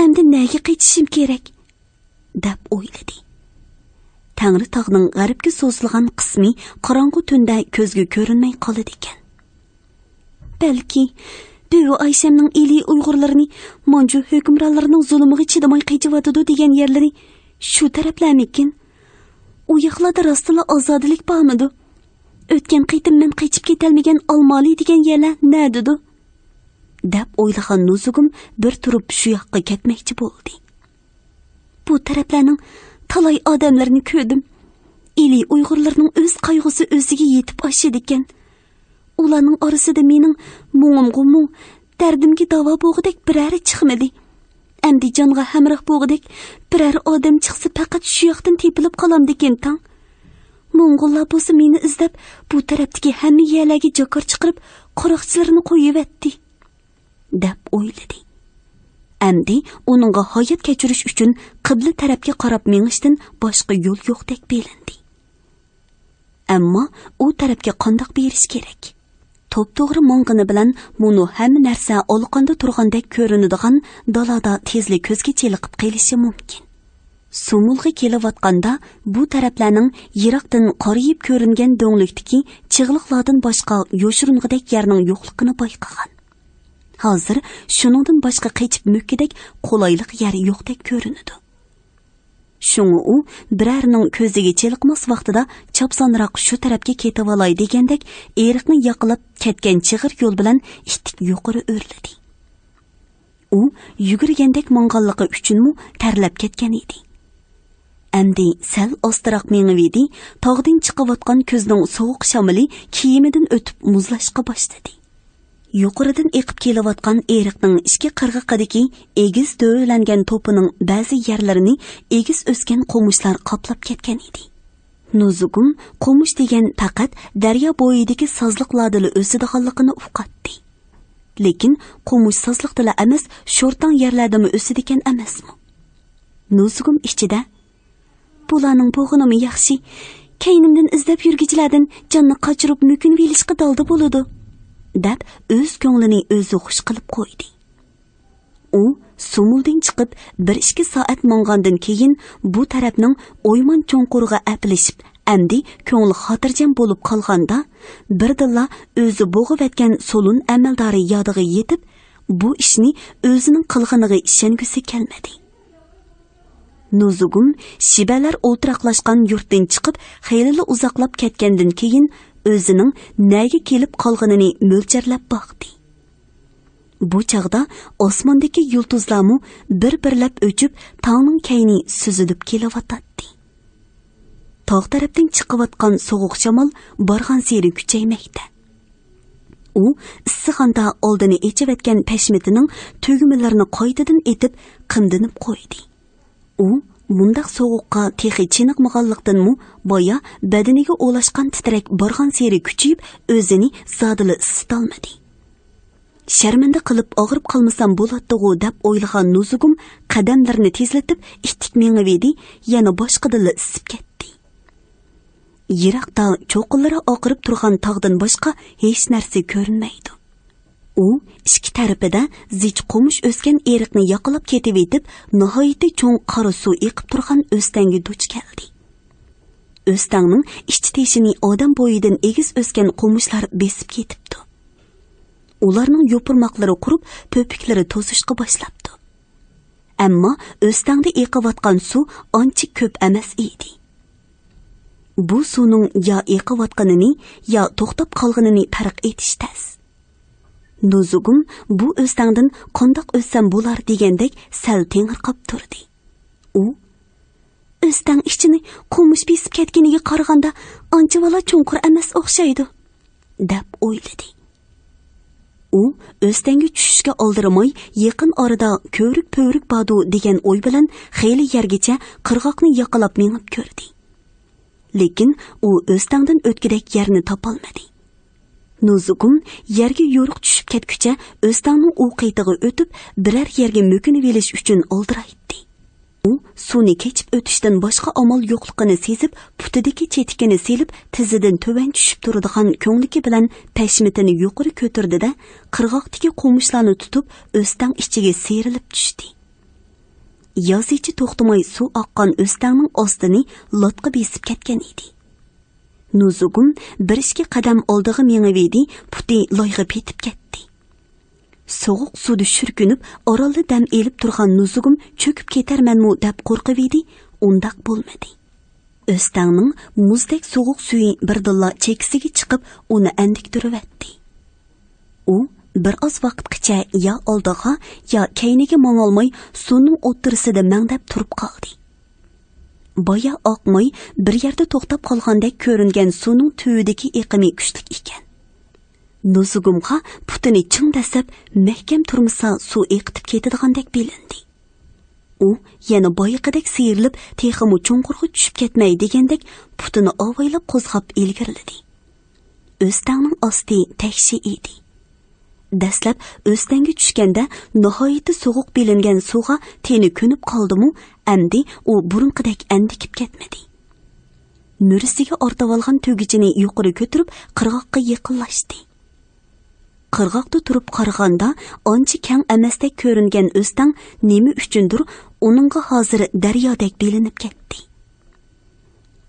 ئەمدى نەگە قېچىشىم كېرەك؟ دەپ ئويلىدى. تەڭرىتاغنىڭ غەربكە سوزۇلغان قىسمى قاراڭغۇ تۈندە كۆزگە كۆرۈنمەي قالىدىكەن. بەلكى، بۈۋى ئايشەمنىڭ ئىلى ئۇيغۇرلىرىنى مانجۇ ھۆكۈمرانلىرىنىڭ زۇلۇمىغا چىدىماي قېچىۋاتىدۇ دېگەن يەرلىرى شۇ تەرەپلەرمىكىن؟ ئۇ ياقلاردا راستلا ئازادىلىك بارمىدۇ؟ ئۆتكەن قېتىم مەن قېچىپ كېتەلمىگەن ئالمالى دېگەن يەرلەر نەدىدۇ؟ دەپ ئويلىغان نۇزۇگۇم بىر تۇرۇپ شۇ ياققا كەتمەكچى بولدى. بۇ تەرەپلەرنىڭ تالاي ئادەملىرىنى كۆردۈم. ئىلى ئۇيغۇرلىرىنىڭ ئۆز قايغۇسى ئۆزىگە يېتىپ ئاشىدىكەن. ئۇلارنىڭ ئارىسىدا مېنىڭ مۇڭۇمغۇ مۇڭ، دەردىمگە داۋا بولغۇدەك بىرەرى چىقمىدى. ئەمدى جانغا ھەمراھ بولغۇدەك بىرەر ئادەم چىقسا، پەقەت شۇ ياقتىن تېپىلىپ قالامدىكىن تاڭ. موڭغۇللار بولسا مېنى ئىزدەپ، بۇ تەرەپتىكى ھەممە يەرلەرگە جاكار چىقىرىپ، قاراقچىلىرىنى قويۇۋەتتى، دەپ ئويلىدى. ئەمدى ئۇنىڭغا ھايات كەچۈرۈش ئۈچۈن قىبلە تەرەپكە قاراپ مېڭىشتىن باشقا يول يوقتەك بىلىندى. ئەمما ئۇ تەرەپكە قانداق بېرىش كېرەك؟ توپتوغرا ماڭغىنى بىلەن مۇنۇ ھەممە نەرسە ئالىقاندا تۇرغاندەك كۆرۈنىدىغان دالادا تېزلا كۆزگە چېلىقىپ قېلىشى مۇمكىن. سۇمۇلغا كېلىۋاتقاندا، بۇ تەرەپلەرنىڭ يىراقتىن قارىيىپ كۆرۈنگەن دۆڭلۈكتىكى چىغلىقلاردىن باشقا يوشۇرۇنغۇدەك يەرنىڭ يوقلۇقىنى بايقىغان. ھازىر شۇنىڭدىن باشقا قېچىپ مۆككىدەك قولايلىق يەر يوقتەك كۆرۈنىدۇ. شۇڭا ئۇ بىرەرىنىڭ كۆزىگە چېلىقماس ۋاقتىدا چاپسانراق شۇ تەرەپكە كېتىۋالاي دېگەندەك، ئېرىقنى ياقىلاپ كەتكەن چىغىر يول بىلەن ئىتتىك يۇقىرى ئۆرلىدى. ئۇ يۈگۈرگەندەك ماڭغانلىقى ئۈچۈنمۇ تەرلەپ كەتكەن ئىدى. ئەمدى سەل ئاستىراق مېڭىۋىدى، تاغدىن چىقىۋاتقان كۈزنىڭ سوغۇق شامىلى كىيىمىدىن ئۆتۈپ مۇزلاشقا باشلىدى. يۇقىرىدىن ئېقىپ كېلىۋاتقان ئېرىقنىڭ ئىككى قىرغىقىدىكى ئېگىز دۆۋىلەنگەن توپىنىڭ بەزى يەرلىرىنى ئېگىز ئۆسكەن قومۇشلار قاپلاپ كەتكەن ئىدى. نۇزۇگۇم قومۇش دېگەن پەقەت دەريا بويىدىكى سازلىقلاردىلا ئۆسىدىغانلىقىنى ئۇقاتتى. لېكىن قومۇش سازلىقتىلا ئەمەس، شورتاڭ يەرلەردىمۇ ئۆسىدىكەن ئەمەسمۇ؟ نۇزۇگۇم ئىچىدە، بۇلارنىڭ بولغىنىمۇ ياخشى، كەينىمدىن ئىزدەپ يۈرگۈچىلەردىن جاننى قاچۇرۇپ مۆكۈنۈۋېلىشقا دالدا بولىدۇ، دەپ ئۆز كۆڭلىنى ئۆزى خۇش قىلىپ قويدى. ئۇ سۇمۇلدىن چىقىپ، بىر ئىككى سائەت ماڭغاندىن كېيىن، بۇ تەرەپنىڭ ئويمان چوڭقۇرىغا ئەپلىشىپ، ئەمدى كۆڭلى خاتىرجەم بولۇپ قالغاندا، بىردىنلا ئۆزى بوغۇۋەتكەن سولۇن ئەمەلدارى يادىغا يېتىپ، بۇ ئىشنى ئۆزىنىڭ قىلغىنىغا ئىشەنگۈسى كەلمىدى. نۇزۇگۇم شىبەلەر ئولتۇراقلاشقان يۇرتتىن چىقىپ، خېلىلا ئۇزاقلاپ كەتكەندىن كېيىن، ئۆزىنىڭ نەگە كېلىپ قالغىنىنى مۆلچەرلەپ باقتى. بۇ چاغدا ئاسماندىكى يۇلتۇزلارمۇ بىر-بىرلەپ ئۆچۈپ، تاڭنىڭ كەينى سۈزۈلۈپ كېلىۋاتاتتى. تاغ تەرەپتىن چىقىۋاتقان سوغۇق شامال بارغانسېرى كۈچەيمەكتە. ئۇ ئىسسىغاندا ئالدىنى ئېچىۋەتكەن پەشمىتىنىڭ تۈگمىلىرىنى قايتىدىن ئېتىپ، قىمدىنىپ قويدى. ئۇ مۇنداق سوغۇققا تېخى چېنىقمىغانلىقتىنمۇ بايا بەدىنىگە ئولاشقان تىترەك بارغانسېرى كۈچىيىپ، ئۆزىنى زادىلا ئىسسىتالمىدى. شەرمەندە قىلىپ ئاغرىپ قالمىسام بولاتتىغۇ دەپ ئويلىغان نۇزۇگۇم قەدەملىرىنى تېزلىتىپ ئىتتىك مېڭىۋىدى، يەنە باشقىدىنلا ئىسسىپ كەتتى. يىراقتا چوققىلىرى ئاقىرىپ تۇرغان تاغدىن باشقا ھېچ نەرسە كۆرۈنمەيدۇ. ئۇ ئىككى تەرىپىدە زىچ قومۇش ئۆسكەن ئېرىقنى ياقىلاپ كېتىۋېتىپ، ناھايىتى چوڭ قارا سۇ ئېقىپ تۇرغان ئۆستەڭگە دۇچ كەلدى. ئۆستەڭنىڭ ئىچ تېشىنى ئادەم بويىدىن ئېگىز ئۆسكەن قومۇشلار بېسىپ كېتىپتۇ. ئۇلارنىڭ يوپۇرماقلىرى قۇرۇپ، پۆپۈكلىرى توزۇشقا باشلاپتۇ. ئەمما ئۆستەڭدە ئېقىۋاتقان سۇ ئانچە كۆپ ئەمەس ئىدى. بۇ سۇنىڭ يا ئېقىۋاتقىنىنى، يا توختاپ قالغىنىنى پەرق ئېتىش تەس. نۇزۇگۇم بۇ ئۆستەڭدىن قانداق ئۆتسەم بولار دېگەندەك سەل تېڭىرقاپ تۇردى. ئۇ، «ئۆستەڭ ئىچىنى قومۇش بېسىپ كەتكىنىگە قارىغاندا ئانچىۋالا چوڭقۇر ئەمەس ئوخشايدۇ» دەپ ئويلىدى. ئۇ ئۆستەڭگە چۈشۈشكە ئالدىرىماي، يېقىن ئارىدا كۆۋرۈك-پۆۋرۈك باردۇ دېگەن ئوي بىلەن خېلى يەرگىچە قىرغاقنى ياقىلاپ مېڭىپ كۆردى. لېكىن ئۇ ئۆستەڭدىن ئۆتكۈدەك يەرنى تاپالمىدى. نۇزۇگۇم يەرگە يورۇق چۈشۈپ كەتكۈچە ئۆستەڭنىڭ ئۇ قېتىغا ئۆتۈپ، بىرەر يەرگە مۆكۈنۈۋېلىش ئۈچۈن ئالدىرايتتى. ئۇ سۇنى كېچىپ ئۆتۈشتىن باشقا ئامال يوقلۇقىنى سېزىپ، پۇتىدىكى چېتىكىنى سېلىپ، تىزىدىن تۆۋەن چۈشۈپ تۇرىدىغان كۆڭلىكى بىلەن پەشمىتىنى يۇقىرى كۆتۈردى-دە، قىرغاقتىكى قومۇشلارنى تۇتۇپ، ئۆستەڭ ئىچىگە سىيرىلىپ چۈشتى. يازىچە توختىماي سۇ ئاققان ئۆستەڭنىڭ ئاستىنى لاتقا بېسىپ كەتكەن ئىدى. نۇزۇگۇم بىر ئىككى قەدەم ئالدىغا مېڭىۋىدى، پۇتى لايغا پېتىپ كەتتى. سوغۇق سۇدا شۈركۈنۈپ، ئارانلا دەم ئېلىپ تۇرغان نۇزۇگۇم چۆكۈپ كېتەرمەنمۇ دەپ قورقۇۋىدى، ئۇنداق بولمىدى. ئۆستەڭنىڭ مۇزدەك سوغۇق سۈيى بىردىنلا چېكىسىگە چىقىپ، ئۇنى ئەندىكتۈرۈۋەتتى. ئۇ بىر ئاز ۋاقىتقىچە يا ئالدىغا، يا كەينىگە ماڭالماي، سۇنىڭ ئوتتۇرىسىدا مەڭدەپ تۇرۇپ قالدى. بايا ئاقماي، بىر يەردە توختاپ قالغاندەك كۆرۈنگەن سۇنىڭ تۈۋىدىكى ئېقىمى كۈچلۈك ئىكەن. نۇزۇگۇمغا پۇتىنى چىڭ دەسسەپ، مەھكەم تۇرمىسا سۇ ئېقىتىپ كېتىدىغاندەك بىلىندى. ئۇ يەنە بايىقىدەك سىيرىلىپ، تېخىمۇ چوڭقۇرغا چۈشۈپ كەتمەي دېگەندەك پۇتىنى ئاۋايلاپ قوزغاپ ئىلگىرىلىدى. ئۆستەڭنىڭ ئاستى تەكشى ئىدى. دەسلەپ ئۆستەڭگە چۈشكەندە ناھايىتى سوغۇق بىلىنگەن سۇغا تېنى كۆنۈپ قالدىمۇ، ئەمدى ئۇ بۇرۇنقىدەك ئەندىكىپ كەتمىدى. مۈرىسىگە ئارتىۋالغان تۈگىچىنى يۇقىرى كۆتۈرۈپ، قىرغاققا يېقىنلاشتى. قىرغاقتا تۇرۇپ قارىغاندا، ئانچە كەڭ ئەمەستەك كۆرۈنگەن ئۆستەڭ نېمە ئۈچۈندۇر ئۇنىڭغا ھازىر دەريادەك بىلىنىپ كەتتى.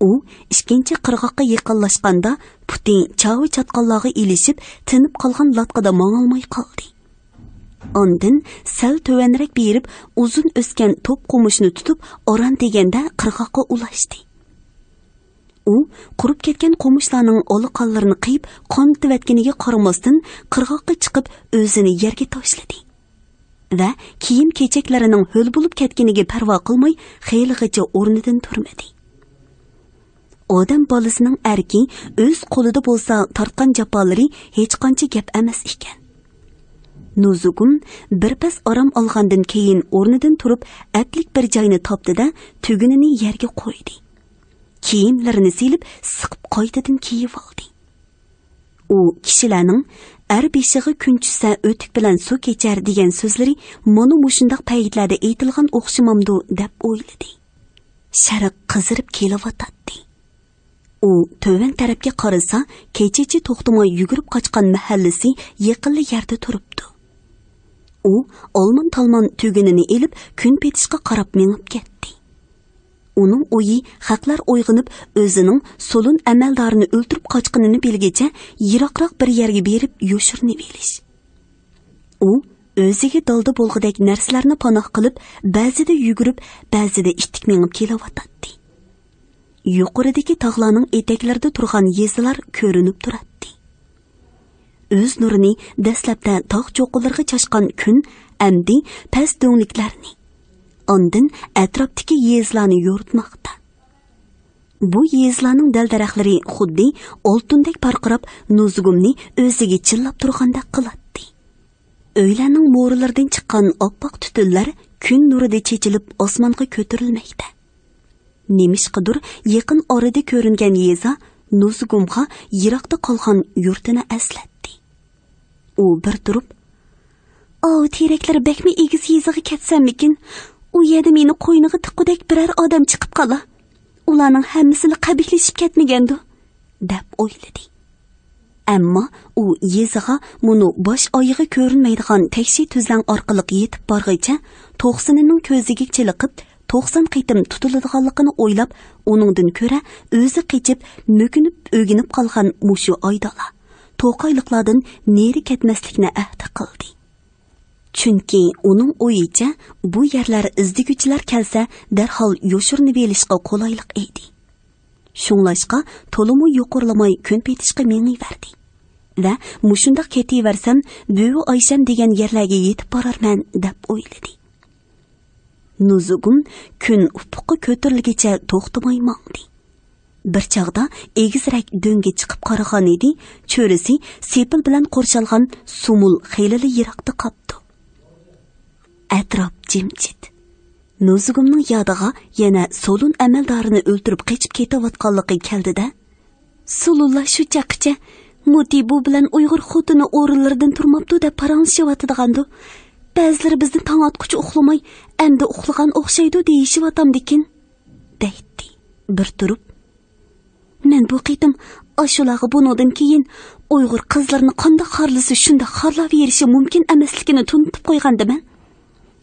ئۇ ئىككىنچى قىرغاققا يېقىنلاشقاندا، پۇتى چاۋا چاتقاللارغا ئېلىشىپ، تىنىپ قالغان لاتقىدا ماڭالماي قالدى. ئاندىن سەل تۆۋەنرەك بېرىپ، ئۇزۇن ئۆسكەن توپ قومۇشنى تۇتۇپ، ئاران دېگەندە قىرغاققا ئۇلاشتى. ئۇ قۇرۇپ كەتكەن قومۇشلارنىڭ ئالىقانلىرىنى قىيىپ قانىتىۋەتكىنىگە قارىماستىن، قىرغاققا چىقىپ ئۆزىنى يەرگە تاشلىدى ۋە كىيىم-كېچەكلىرىنىڭ ھۆل بولۇپ كەتكىنىگە پەرۋا قىلماي، خېلىغىچە ئورنىدىن تۇرمىدى. ئادەم بالىسىنىڭ ئەركى ئۆز قولىدا بولسا، تارتقان جاپالىرى ھېچقانچە گەپ ئەمەس ئىكەن. نۇزۇگۇم بىر پەس ئارام ئالغاندىن كېيىن ئورنىدىن تۇرۇپ، ئەپلىك بىر جاينى تاپتى-دە، تۈگۈنىنى يەرگە قويدى. كىيىملىرىنى سېلىپ، سىقىپ قايتىدىن كىيىۋالدى. ئۇ كىشىلەرنىڭ «ئەر بېشىغا كۈن چۈشسە، ئۆتۈك بىلەن سۇ كېچەر» دېگەن سۆزلىرى مانا مۇشۇنداق پەيتلەردە ئېيتىلغان ئوخشىمامدۇ دەپ ئويلىدى. شەرق قىزىرىپ كېلىۋاتاتتى. ئۇ تۆۋەن تەرەپكە قارىسا، كېچىچە توختىماي يۈگۈرۈپ قاچقان مەھەللىسى يېقىنلا يەردە تۇرۇپتۇ. ئۇ ئالمان-تالمان تۈگۈنىنى ئېلىپ، كۈن پېتىشقا قاراپ مېڭىپ كەتتى. ئۇنىڭ ئويى خەقلەر ئويغىنىپ، ئۆزىنىڭ سولۇن ئەمەلدارىنى ئۆلتۈرۈپ قاچقىنىنى بىلگىچە يىراقراق بىر يەرگە بېرىپ يوشۇرۇنۇۋېلىش. ئۇ ئۆزىگە دالدا بولغۇدەك نەرسىلەرنى پاناھ قىلىپ، بەزىدە يۈگۈرۈپ، بەزىدە ئىتتىك مېڭىپ كېلىۋاتاتتى. يۇقىرىدىكى تاغلارنىڭ ئېتەكلىرىدە تۇرغان يېزىلار كۆرۈنۈپ تۇراتتى. ئۆز نۇرىنى دەسلەپتە تاغ چوققىلىرىغا چاچقان كۈن ئەمدى پەس دۆڭلۈكلەرنى، ئاندىن ئەتراپتىكى يېزىلارنى يورۇتماقتا. بۇ يېزىلارنىڭ دەل-دەرەخلىرى خۇددى ئالتۇندەك پارقىراپ، نۇزۇگۇمنى ئۆزىگە چىللاپ تۇرغاندەك قىلاتتى. ئۆيلەرنىڭ مورىلىرىدىن چىققان ئاپئاق تۈتۈنلەر كۈن نۇرىدا چېچىلىپ ئاسمانغا كۆتۈرۈلمەكتە. نېمىشقىدۇر يېقىن ئارىدا كۆرۈنگەن يېزا نۇزۇگۇمغا يىراقتا قالغان يۇرتىنى ئەسلەتتى. ئۇ بىر تۇرۇپ، «ئاۋۇ تېرەكلىرى بەكمۇ ئېگىز يېزىغا كەتسەممىكىن؟ ئۇ يەردە مېنى قوينىغا تىققۇدەك بىرەر ئادەم چىقىپ قالا. ئۇلارنىڭ ھەممىسىلا قەبىھلىشىپ كەتمىگەندۇ؟» دەپ ئويلىدى. ئەمما ئۇ يېزىغا مۇنۇ باش ئايىغى كۆرۈنمەيدىغان تەكشى تۈزلەڭ ئارقىلىق يېتىپ بارغىچە، توقسىنىنىڭ كۆزىگە چېلىقىپ، توقسان قېتىم تۇتۇلىدىغانلىقىنى ئويلاپ، ئۇنىڭدىن كۆرە ئۆزى قېچىپ، مۆكۈنۈپ ئۆگىنىپ قالغان مۇشۇ ئايدالا توقايلىقلاردىن نېرى كەتمەسلىكنى ئەھدى قىلدى. چۈنكى ئۇنىڭ ئويىچە، بۇ يەرلەر ئىزدىگۈچىلەر كەلسە، دەرھال يوشۇرۇنۇۋېلىشقا قولايلىق ئىدى. شۇڭلاشقا، تولىمۇ يۇقىرىلىماي كۈن پېتىشقا مېڭىۋەردى ۋە مۇشۇنداق كېتىۋەرسەم، بۈۋى ئايشەم دېگەن يەرلەرگە يېتىپ بارارمەن، دەپ ئويلىدى. نۇزۇگۇم كۈن ئۇپۇققا كۆتۈرۈلگىچە توختىماي ماڭدى. بىر چاغدا ئېگىزرەك دۆڭگە چىقىپ قارىغانىدى، چۆرىسى سېپىل بىلەن قورشالغان سۇمۇل خېلىلا يىراقتا قاپتۇ. ئەتراپ جىمجىت. نۇزۇگۇمنىڭ يادىغا يەنە سولۇن ئەمەلدارىنى ئۆلتۈرۈپ قېچىپ كېتىۋاتقانلىقى كەلدى-دە، سولۇنلار شۇ چاغقىچە مۇتىبۇ بىلەن ئۇيغۇر خوتۇنى ئورۇنلىرىدىن تۇرماپتۇ دەپ پاراڭلىشىۋاتىدىغاندۇ. بەزىلىرى بىزنى تاڭ ئاتقۇچە ئۇخلىماي، ئەمدى ئۇخلىغان ئوخشايدۇ دېيىشىۋاتامدىكىن، دەيتتى بىر تۇرۇپ. مەن بۇ قېتىم ئاشۇلارغا بۇنىڭدىن كېيىن ئۇيغۇر قىزلىرىنى قانداق خارلىسا شۇنداق خارلاۋېرىشى مۇمكىن ئەمەسلىكىنى تونۇتۇپ قويغانىدىمەن.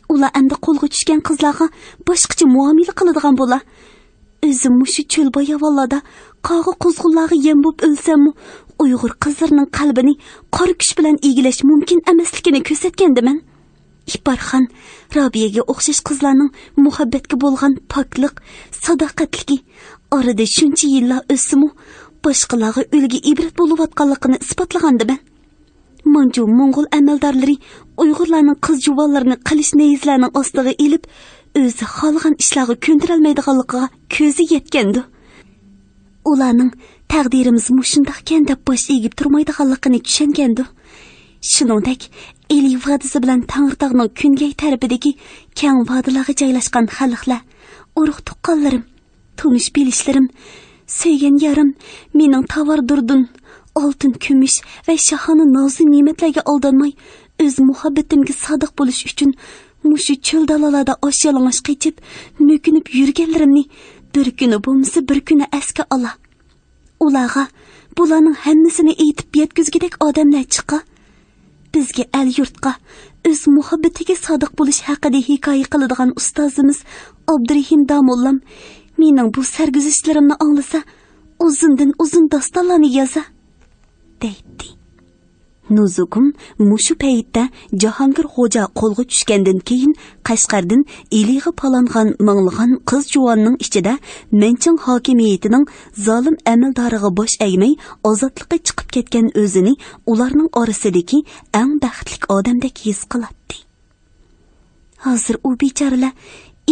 ئۇلار ئەمدى قولغا چۈشكەن قىزلارغا باشقىچە مۇئامىلە قىلىدىغان بولا. ئۆزۈم مۇشۇ چۆل باياۋانلاردا قاغا قۇزغۇنلارغا يەم بوپ ئۆلسەممۇ، ئۇيغۇر قىزلىرىنىڭ قەلبىنى قارا كۈچ بىلەن ئىگىلەش مۇمكىن ئەمەسلىكىنى كۆرسەتكەندىمەن. ئىپارخان، رابىيەگە ئوخشاش قىزلارنىڭ مۇھەببەتكە بولغان پاكلىق، ساداقەتلىكى ئارىدا شۇنچە يىللار ئۆتسىمۇ، باشقىلارغا ئۈلگە ئىبرەت بولۇۋاتقانلىقىنى ئىسپاتلىغاندىمەن. مانجۇ موڭغۇل ئەمەلدارلىرى ئۇيغۇرلارنىڭ قىز جۇۋانلىرىنى قىلىچ نەيزىلەرنىڭ ئاستىغا ئېلىپ، ئۆزى خالىغان ئىشلارغا كۆندۈرەلمەيدىغانلىقىغا كۆزى يەتكەندۇ. ئۇلارنىڭ «تەقدىرىمىز مۇشۇنداقكەن» دەپ باش ئېگىپ تۇرمايدىغانلىقىنى چۈشەنگەندۇ. شۇنىڭدەك، ئىلى ۋادىسى بىلەن تەڭرىتاغنىڭ كۈنگەي تەرىپىدىكى كەڭ ۋادىلارغا جايلاشقان خەلقلەر، ئۇرۇق تۇغقانلىرىم، تونۇش بىلىشلىرىم، سۆيگەن يارىم، مېنىڭ تاۋار دۇردۇن، ئالتۇن كۈمۈش ۋە شاھانە نازۇ نېمەتلەرگە ئالدانماي، ئۆز مۇھەببىتىمگە سادىق بولۇش ئۈچۈن مۇشۇ چۆل دالالاردا ئاچ يالىڭاچ قېچىپ، مۆكۈنۈپ يۈرگەنلىرىمنى بىر كۈنى بولمىسا بىر كۈنى ئەسكە ئالا. ئۇلارغا بۇلارنىڭ ھەممىسىنى ئېيتىپ يەتكۈزگۈدەك ئادەملەر چىقا. بىزگە ئەل-يۇرتقا، ئۆز مۇھەببىتىگە سادىق بولۇش ھەققىدە ھېكايە قىلىدىغان ئۇستازىمىز ئابدۇرېھىم داموللام مېنىڭ بۇ سەرگۈزەشتلىرىمنى ئاڭلىسا، ئۇزۇندىن ئۇزۇن داستانلارنى يازا، دەيتتى. نۇزۇگۇم مۇشۇ پەيتتە جاھانگىر خوجا قولغا چۈشكەندىن كېيىن، قەشقەردىن ئىلىغا پالانغان مىڭلىغان قىز جۇۋاننىڭ ئىچىدە مەنچىڭ ھاكىمىيىتىنىڭ زالىم ئەمەلدارىغا باش ئەگمەي، ئازادلىققا چىقىپ كەتكەن ئۆزىنى ئۇلارنىڭ ئارىسىدىكى ئەڭ بەختلىك ئادەمدەك ھېس قىلاتتى. ھازىر ئۇ بىچارىلەر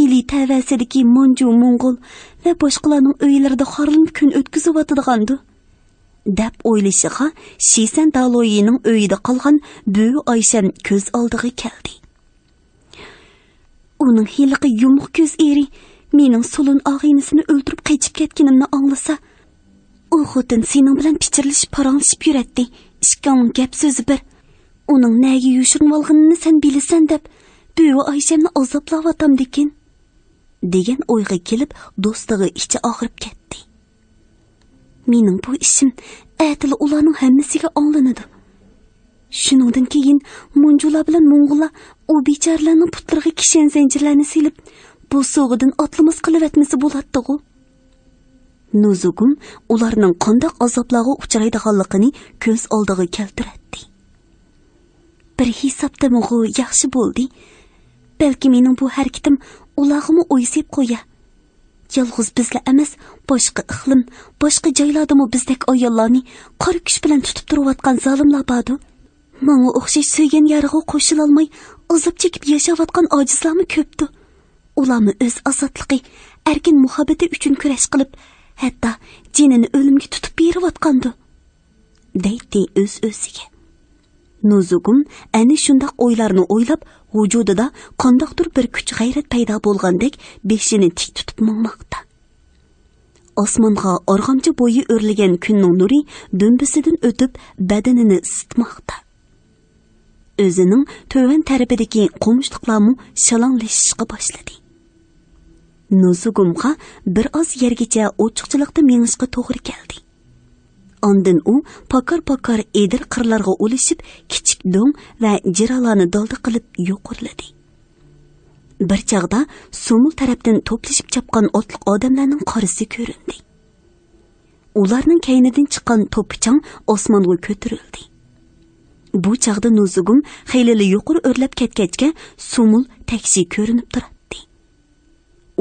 ئىلى تەۋەسىدىكى مانجۇ موڭغۇل ۋە باشقىلارنىڭ ئۆيلىرىدە خارلىنىپ كۈن ئۆتكۈزۈۋاتىدىغاندۇ، دەپ ئويلىشىغا، شىسەن دالويىنىڭ ئۆيىدە قالغان بۈۋى ئايشەم كۆز ئالدىغا كەلدى. ئۇنىڭ ھېلىقى يۇمۇق كۆز ئېرى مېنىڭ سولۇن ئاغىنىسىنى ئۆلتۈرۈپ قېچىپ كەتكىنىمنى ئاڭلىسا، ئۇ خوتۇن سېنىڭ بىلەن پىچىرلىشىپ پاراڭلىشىپ يۈرەتتى. ئىككىڭنىڭ گەپ سۆزى بىر. ئۇنىڭ نەگە يوشۇرۇنۇۋالغىنىنى سەن بىلىسەن دەپ، بۈۋى ئايشەمنى ئازابلاۋاتامدىكىن، دېگەن ئويغا كېلىپ، دوستىغا ئىچى ئاغرىپ كەتتى. مېنىڭ بۇ ئىشىم ئەتىلا ئۇلارنىڭ ھەممىسىگە ئاڭلىنىدۇ. شۇنىڭدىن كېيىن مونجۇلار بىلەن موڭغۇللار ئۇ بىچارىلەرنىڭ پۇتلىرىغا كىشەن زەنجىرلەرنى سېلىپ، بوسۇغىدىن ئاتلىماس قىلىۋەتمىسە بولاتتىغۇ. نۇزۇگۇم ئۇلارنىڭ قانداق ئازابلارغا ئۇچرايدىغانلىقىنى كۆز ئالدىغا كەلتۈرەتتى. بىر ھېسابتىمۇغۇ ياخشى بولدى. بەلكى مېنىڭ بۇ ھەرىكىتىم ئۇلارغىمۇ ئوي سېلىپ قويا. يالغۇز بىزلا ئەمەس، باشقا ئىقلىم، باشقا جايلاردىمۇ بىزدەك ئاياللارنى قارا كۈچ بىلەن تۇتۇپ تۇرۇۋاتقان زالىملار باردۇ. ماڭا ئوخشاش سۆيگەن يارىغا قوشۇلالماي، ئازاب چېكىپ ياشاۋاتقان ئاجىزلارمۇ كۆپتۇ. ئۇلارمۇ ئۆز ئازادلىقى، ئەركىن مۇھەببىتى ئۈچۈن كۈرەش قىلىپ، ھەتتا جېنىنى ئۆلۈمگە تۇتۇپ بېرىۋاتقاندۇ. دەيتتى ئۆز-ئۆزىگە. نۇزۇگۇم ئەنە شۇنداق ئويلارنى ئويلاپ، ۋۇجۇدىدا قانداقتۇر بىر كۈچ-غەيرەت پەيدا بولغاندەك بېشىنى تىك تۇتۇپ ماڭماقتا. ئاسمانغا ئارغامچا بويى ئۆرلىگەن كۈننىڭ نۇرى دۈمبىسىدىن ئۆتۈپ، بەدىنىنى ئىسسىتماقتا. ئۆزىنىڭ تۆۋەن تەرىپىدىكى قومۇشلۇقلارمۇ شالاڭلىشىشقا باشلىدى. نوزۇگۇمغا بىر ئاز يەرگىچە ئوچۇقچىلىقتا مېڭىشقا توغرا كەلدى. ئاندىن ئۇ پاكار-پاكار ئېدىر قىرلارغا ئۇلىشىپ، كىچىك دۆڭ ۋە جىرالارنى دالدا قىلىپ يوقۇرلىدى. بىر چاغدا سومۇل تەرەپتىن توپلىشىپ چاپقان ئوتلۇق ئادەملەرنىڭ قارىسى كۆرۈندى. ئۇلارنىڭ كەينىدىن چىققان توپا چاڭ ئاسمانغا كۆتۈرۈلدى. بۇ چاغدا نوزۇگۇم خېلىلا يۇقىرى ئۆرلەپ كەتكەچكە، سومۇل تەكشى كۆرۈنۈپ تۇراتتى.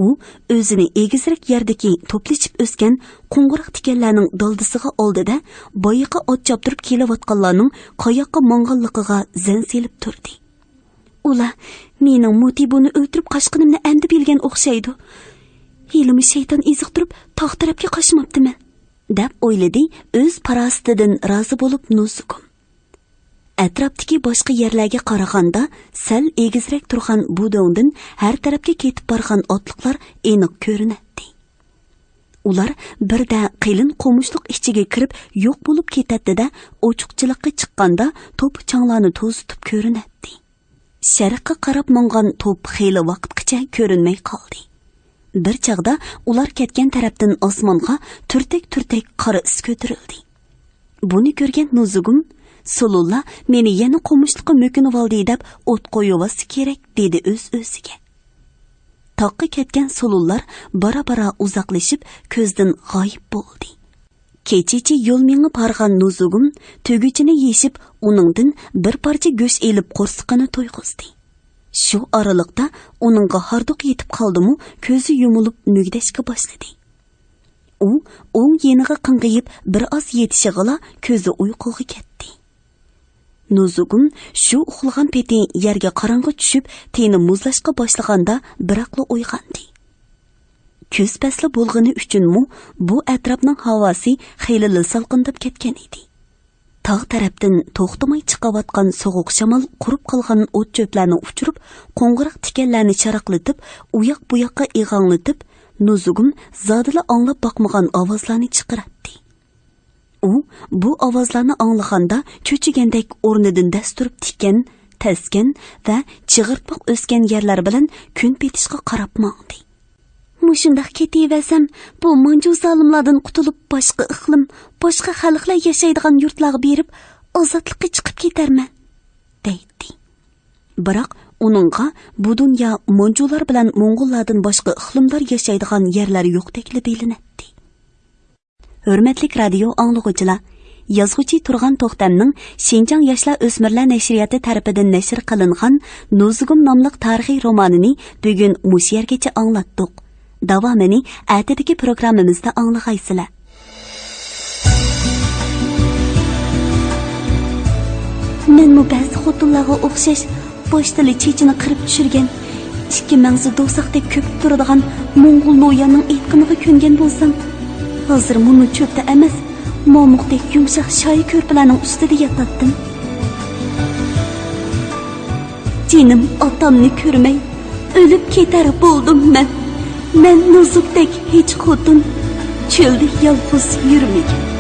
ئۇ ئۆزىنى ئېگىزرەك يەردىكى توپلىشىپ ئۆسكەن قوڭغۇراق تىكەنلەرنىڭ دالدىسىغا ئالدى-دە، بايىقى ئات چاپتۇرۇپ كېلىۋاتقانلارنىڭ قاياققا ماڭغانلىقىغا زەن سېلىپ تۇردى. ئۇلار مېنىڭ موتىبۇنى ئۆلتۈرۈپ قاچقىنىمنى ئەمدى بىلگەن ئوخشايدۇ. ھېلىمۇ شەيتان ئېزىقتۇرۇپ، تاغ تەرەپكە قاچماپتىمەن، دەپ ئويلىدى ئۆز پاراسىتىدىن رازى بولۇپ نوزۇگۇم. ئەتراپتىكى باشقا يەرلەرگە قارىغاندا، سەل ئېگىزرەك تۇرغان بۇ دۆڭدىن ھەر تەرەپكە كېتىپ بارغان ئاتلىقلار ئېنىق كۆرۈنەتتى. ئۇلار بىردە قېلىن قومۇشلۇق ئىچىگە كىرىپ يوق بولۇپ كېتەتتى-دە، ئوچۇقچىلىققا چىققاندا توپا چاڭلارنى توزۇتۇپ كۆرۈنەتتى. شەرققە قاراپ ماڭغان توپ خېلى ۋاقىتقىچە كۆرۈنمەي قالدى. بىر چاغدا ئۇلار كەتكەن تەرەپتىن ئاسمانغا تۈرتەك-تۈرتەك قارا ئىس كۆتۈرۈلدى. بۇنى كۆرگەن نوزۇگۇم، سولۇنلار مېنى يەنە قومۇشلۇققا مۆكۈنۈۋالدى دەپ ئوت قويۇۋالسا كېرەك، دېدى ئۆز-ئۆزىگە. تاغقا كەتكەن سولۇنلار بارا-بارا ئۇزاقلىشىپ، كۆزدىن غايىب بولدى. كېچىچە يول مېڭىپ ھارغان نوزۇگۇم تۆگىچىنى يېشىپ، ئۇنىڭدىن بىر پارچە گۆش ئېلىپ قورسىقىنى تويغۇزدى. شۇ ئارىلىقتا ئۇنىڭغا ھاردۇق يېتىپ قالدىمۇ، كۆزى يۇمۇلۇپ مۈگدەشكە باشلىدى. ئۇ ئوڭ يېنىغا قىڭغىيىپ بىر ئاز يېتىشىغىلا كۆزى ئۇيقۇغا كەتتى. نوزۇگۇم شۇ ئۇخلىغان پېتى يەرگە قاراڭغۇ چۈشۈپ، تېنى مۇزلاشقا باشلىغاندا بىراقلا ئويغاندى. كۈز پەسلى بولغىنى ئۈچۈنمۇ بۇ ئەتراپنىڭ ھاۋاسى خېلىلا سالقىنداپ كەتكەن ئىدى. تاغ تەرەپتىن توختىماي چىقىۋاتقان سوغۇق شامال قۇرۇپ قالغان ئوت-چۆپلەرنى ئۇچۇرۇپ، قوڭغۇراق تىكەنلەرنى شاراقلىتىپ، ئۇياق-بۇياققا ئىغاڭلىتىپ، نوزۇگۇم زادىلا ئاڭلاپ باقمىغان ئاۋازلارنى چىقىراتتى. ئۇ بۇ ئاۋازلارنى ئاڭلىغاندا چۆچۈگەندەك ئورنىدىن دەس تۇرۇپ تىكەن، تەسكەن ۋە چىغىرتماق ئۆسكەن يەرلەر بىلەن كۈن پېتىشقا قاراپ ماڭدى. مۇشۇنداق كېتىۋەرسەم، بۇ مانجۇ زالىملاردىن قۇتۇلۇپ، باشقا ئىقلىم، باشقا خەلقلەر ياشايدىغان يۇرتلارغا بېرىپ، ئازادلىققا چىقىپ كېتەرمەن، دەيتتى. بىراق ئۇنىڭغا بۇ دۇنيا مانجۇلار بىلەن موڭغۇللاردىن باشقا ئىقلىملار ياشايدىغان يەرلەر يوقتەكلا بىلىنەتتى. ھۆرمەتلىك رادىيو ئاڭلىغۇچىلار، يازغۇچى تۇرغان توختەمنىڭ شىنجاڭ ياشلار ئۆسمۈرلەر نەشرىياتى تەرىپىدىن نەشر قىلىنغان نوزۇگۇم ناملىق تارىخىي رومانىنى بۈگۈن مۇشۇ يەرگىچە ئاڭلاتتۇق. داۋامىنى ئەتىدىكى پروگراممىمىزدا ئاڭلىغايسىلەر. مەنمۇ بەزى خوتۇنلارغا ئوخشاش باشتىلا چېچىنى قىرىپ چۈشۈرگەن، ئىككى مەڭزى دوزاختەك كۆپۈپ تۇرىدىغان موڭغۇل نوياننىڭ ئېيتقىنىغا كۆنگەن بولسام، ھازىر مۇنۇ چۆپتە ئەمەس، مامۇقتەك يۇمشاق شايى كۆرپىلەرنىڭ ئۈستىدە ياتاتتىم. جېنىم ئاتامنى كۆرمەي، ئۆلۈپ كېتەر بولدۇم مەن. مەن نوزۇكتەك ھېچ خوتۇن، چۆلدە يالغۇز يۈرمىگەن.